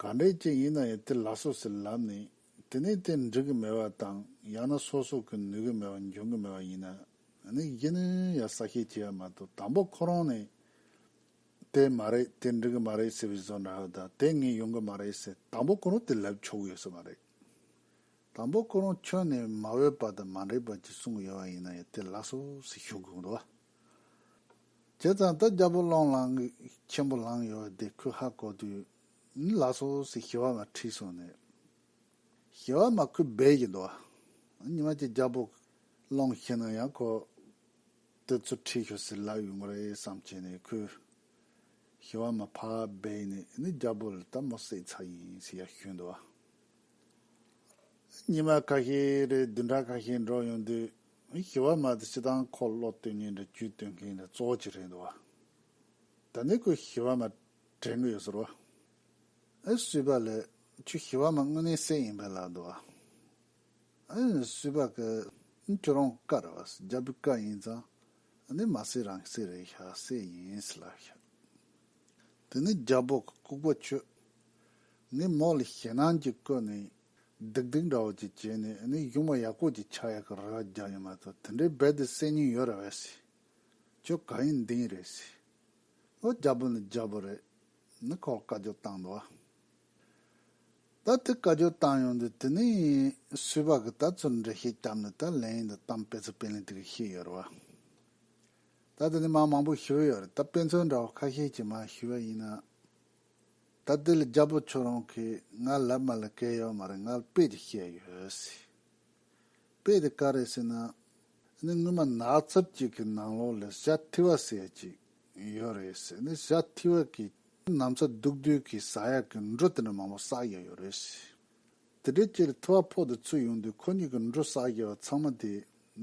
ག་འདྲས་ཅིག་ཡིན་ན་ཡང་དེ་ལགས་སོ་ཟེར་ལབ་ནས། དེ་ནས་དེ་འགྲིག་གི་མེད་པ་དང་། ཡང་ན་སོ་སོ་གི་ནུས་གི་མེད་པ་འཇོན་གི་མེད་པ་ཡིན་ན། ཨ་ནི་གཞི་ནས་ཡང་གསལ་བཤད་བྱེད་ཡ་མ་གཏོགས། དང་པོ་ཁོ་རང་ནས་དེ་མ་རེད། དེ་འགྲིག་གི་མ་རེད་ཟེར་བའི་བཟོ་འདྲ་བ་དང་། དེ་ངས་ཡོང་གི་མ་རེད་ཟེར། དང་པོ་ཁོ་རང་དེ་ལབ་ཆོག་གི་ཡོད་ས་མ་རེད། དང་པོ་ཁོ་རང་ཁྱོན་ནས་མ་འོས་པ་དང་མ་འགྲིག་པ་ཅིག་གསུང་གི་ཡོད་པ་ཡིན་ན་ཡང་དེ་ལགས་སོ་ཟེར་ཞུ་དགོས་འདུག་བ། བྱས་ཙང་ད་རྒྱལ་པོ་རླུང་ལངས་ཆེན་པོ་ལངས་ཡོད་དེ་ཁོས་ཧ་གོ་དུས། ཨ་ནི་ལགས་སོ་ཟེར་ཞི་བ་མ་ཁྲིད་སོང་ནས། ཞི་བ་མ་ཁོས་སྦས་ཀྱི་འདུག་བ། ཉི་མ་གཅིག་རྒྱལ་པོ་རླུང་ཞི་ན་ཡང་ཁོ་དེ་ཚོ་ཁྲིད་ཤོག་ཟེར་ལབ་ཡོང་གི་རེད་བསམ་བྱས་ནས། ཁོས་ཞི་བ་མ་ཕར་སྦས་ནས། ཨ་ནི་རྒྱལ་པོ་ལ་ད་མོ་བསད་ཚར་ཡིན་ཟེར་ཡར་ཞུས་འདུག་བ། ཉི་མ་ཁ་ཤས་རེ་བདུན་ཕྲག་ཁ་ཤས་འགྲོ་ཡོང་དུས། ཞི་བ་མ་དེ་སྤྱིར་བཏང་ཁོ་བློ་གཏད་མཁན་འདྲ་རྒྱུས་གཏད་མཁན་འདྲ་གཙོ་བོ་ཅིག་རེད་འདུག་བ། ད་ནི་ཁོས་ཞི་བ་མ་དྲན་གི་ཡོད་ཟེར་བ། ཨེ་སུས་པ་ལ་ཁྱོད་ཞི་བ་མ་དངོས་གནས་བསད་ཡིན་པས་ལབ་འདུག་བ། ཨེ་སུས་པ་གིས་ཁྱོད་རང་བཀའ་རེད་བ། རྒྱལ་པོའི་བཀའ་ཡིན་ཙང་། ཨ་ནི་མ་བསད་རང་བསད་རེད་ཤག་བསད་ཡིན་ཟེར་ལབ་ཤག་དེ་ནས་རྒྱལ་པོ་གི་ལྐུགས་པ་ཁྱོད། ངས་མོ་ལ་ཞེད་སྣང་གིས་བསྐུལ་ནས། སྡིག་སྡིག་འདྲ་བོ་ཅིག་བྱས་ནས། ཨ་ནི་གཞུང་མ་ཡག་པོ་ཅིག་ཆགས་ཡག་གི་རེ་བ་རྒྱག་ཡོད་མ་གཏོགས། དེ་འདྲའི་རྦད་དེ་བསད་མྱོང་ཡོད་རེད་བས་ཟེར། ཁྱོད་གང་ཡིན་འདི་ཡིན་རེད་ཟེར། ཨོ་རྒྱལ་པོ་ནི་རྒྱལ་པོ་རེད། ནི་ཁོ་ལ་བཀའ་བཀྱོན་བཏང་འདུག་བ། ད་དེ་བཀའ་བཀྱོན་བཏང་ཡོང་དུས། དེ་ནས་སུས་པ་གིས་ད་ཚུར་འགྲེལ་བཤད་བརྒྱབ་ནས། ད་ལན་ཡིན་ད་གཏམ་དཔེ་ཚོ་དཔེ་ལེན་དེ་གི་བཤད་ཡོད་རེད་བ། ད་དེ་ནས་མ་མང་པོ་ཞུ་ཡོད་རེད། ད་དཔེ་མཚོན་འདྲ་བོ་ཁ་ཤས་ཅིག་མ་ཞུ་བ་ཡིན་ན། ད་དེ་ལ་རྒྱལ་པོ་ཁྱོད་རང་གིས་ང་ལབ་མ་ལབ་གལ་ཡོད་མ་རེད། ང་ལ་དཔེ་ཅིག་བཤད་ཡོད་ཟེར། དཔེ་དེ་ག་རེ་ཟེར་ན། ཨ་ནི་སྔོན་མ་ནགས་ཚལ་གཅིག་གི་ནང་ལོགས་ལ་བྱ་ཐི་བ་ཟེར་ཡ་གཅིག་ཡོད་རེད་ཟེར། ཨ་ནི་བྱ་ཐི་བ་གིས་ནམ་ཚ་སྡུག་དུས་ཀྱི་ཟ་ཡ་གི་འབྲུ་དེ་འདྲ་མང་པོ་བསགས་ཡ་ཡོད་རེད་ཟེར། དེ་འདྲའི་ཕྱིར་ཐི་བ་ཕོ་དེ་ཚུར་ཡོང་དུས་ཁོ་གཉིས་ཀྱི་འབྲུ་བསགས་ཡ་བ་ཚང་མ་དེ་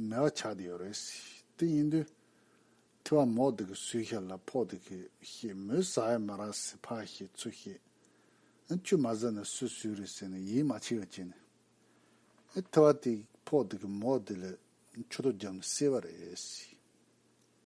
མེད་པ་ཆགས་བསྡད་ཡོད་རེད་ཟེར། དེ་ཡིན་དུས། ཐི་བ་མོ་དེ་གིས་ཟོས་ཤག་ལབ་ཕོ་དེ་གིས་བཤད། མོས་ཟ་ཡ་མ་རག་ཟེར་ཕར་བཤད་ཚུར་བཤད། ཨ་ཁྱོས་མ་ཟ་ན་སུས་ཟོས་རེད་ཟེར་ནས་ཡིད་མ་ཆེས་པ་བྱས་ནས། ཨ་ཐི་བ་དེ་ཕོ་དེ་གིས་མོ་དེ་ལ་མཆུ་ཏོ་བརྒྱབ་ནས་བསད་པ་རེད་ཟེར།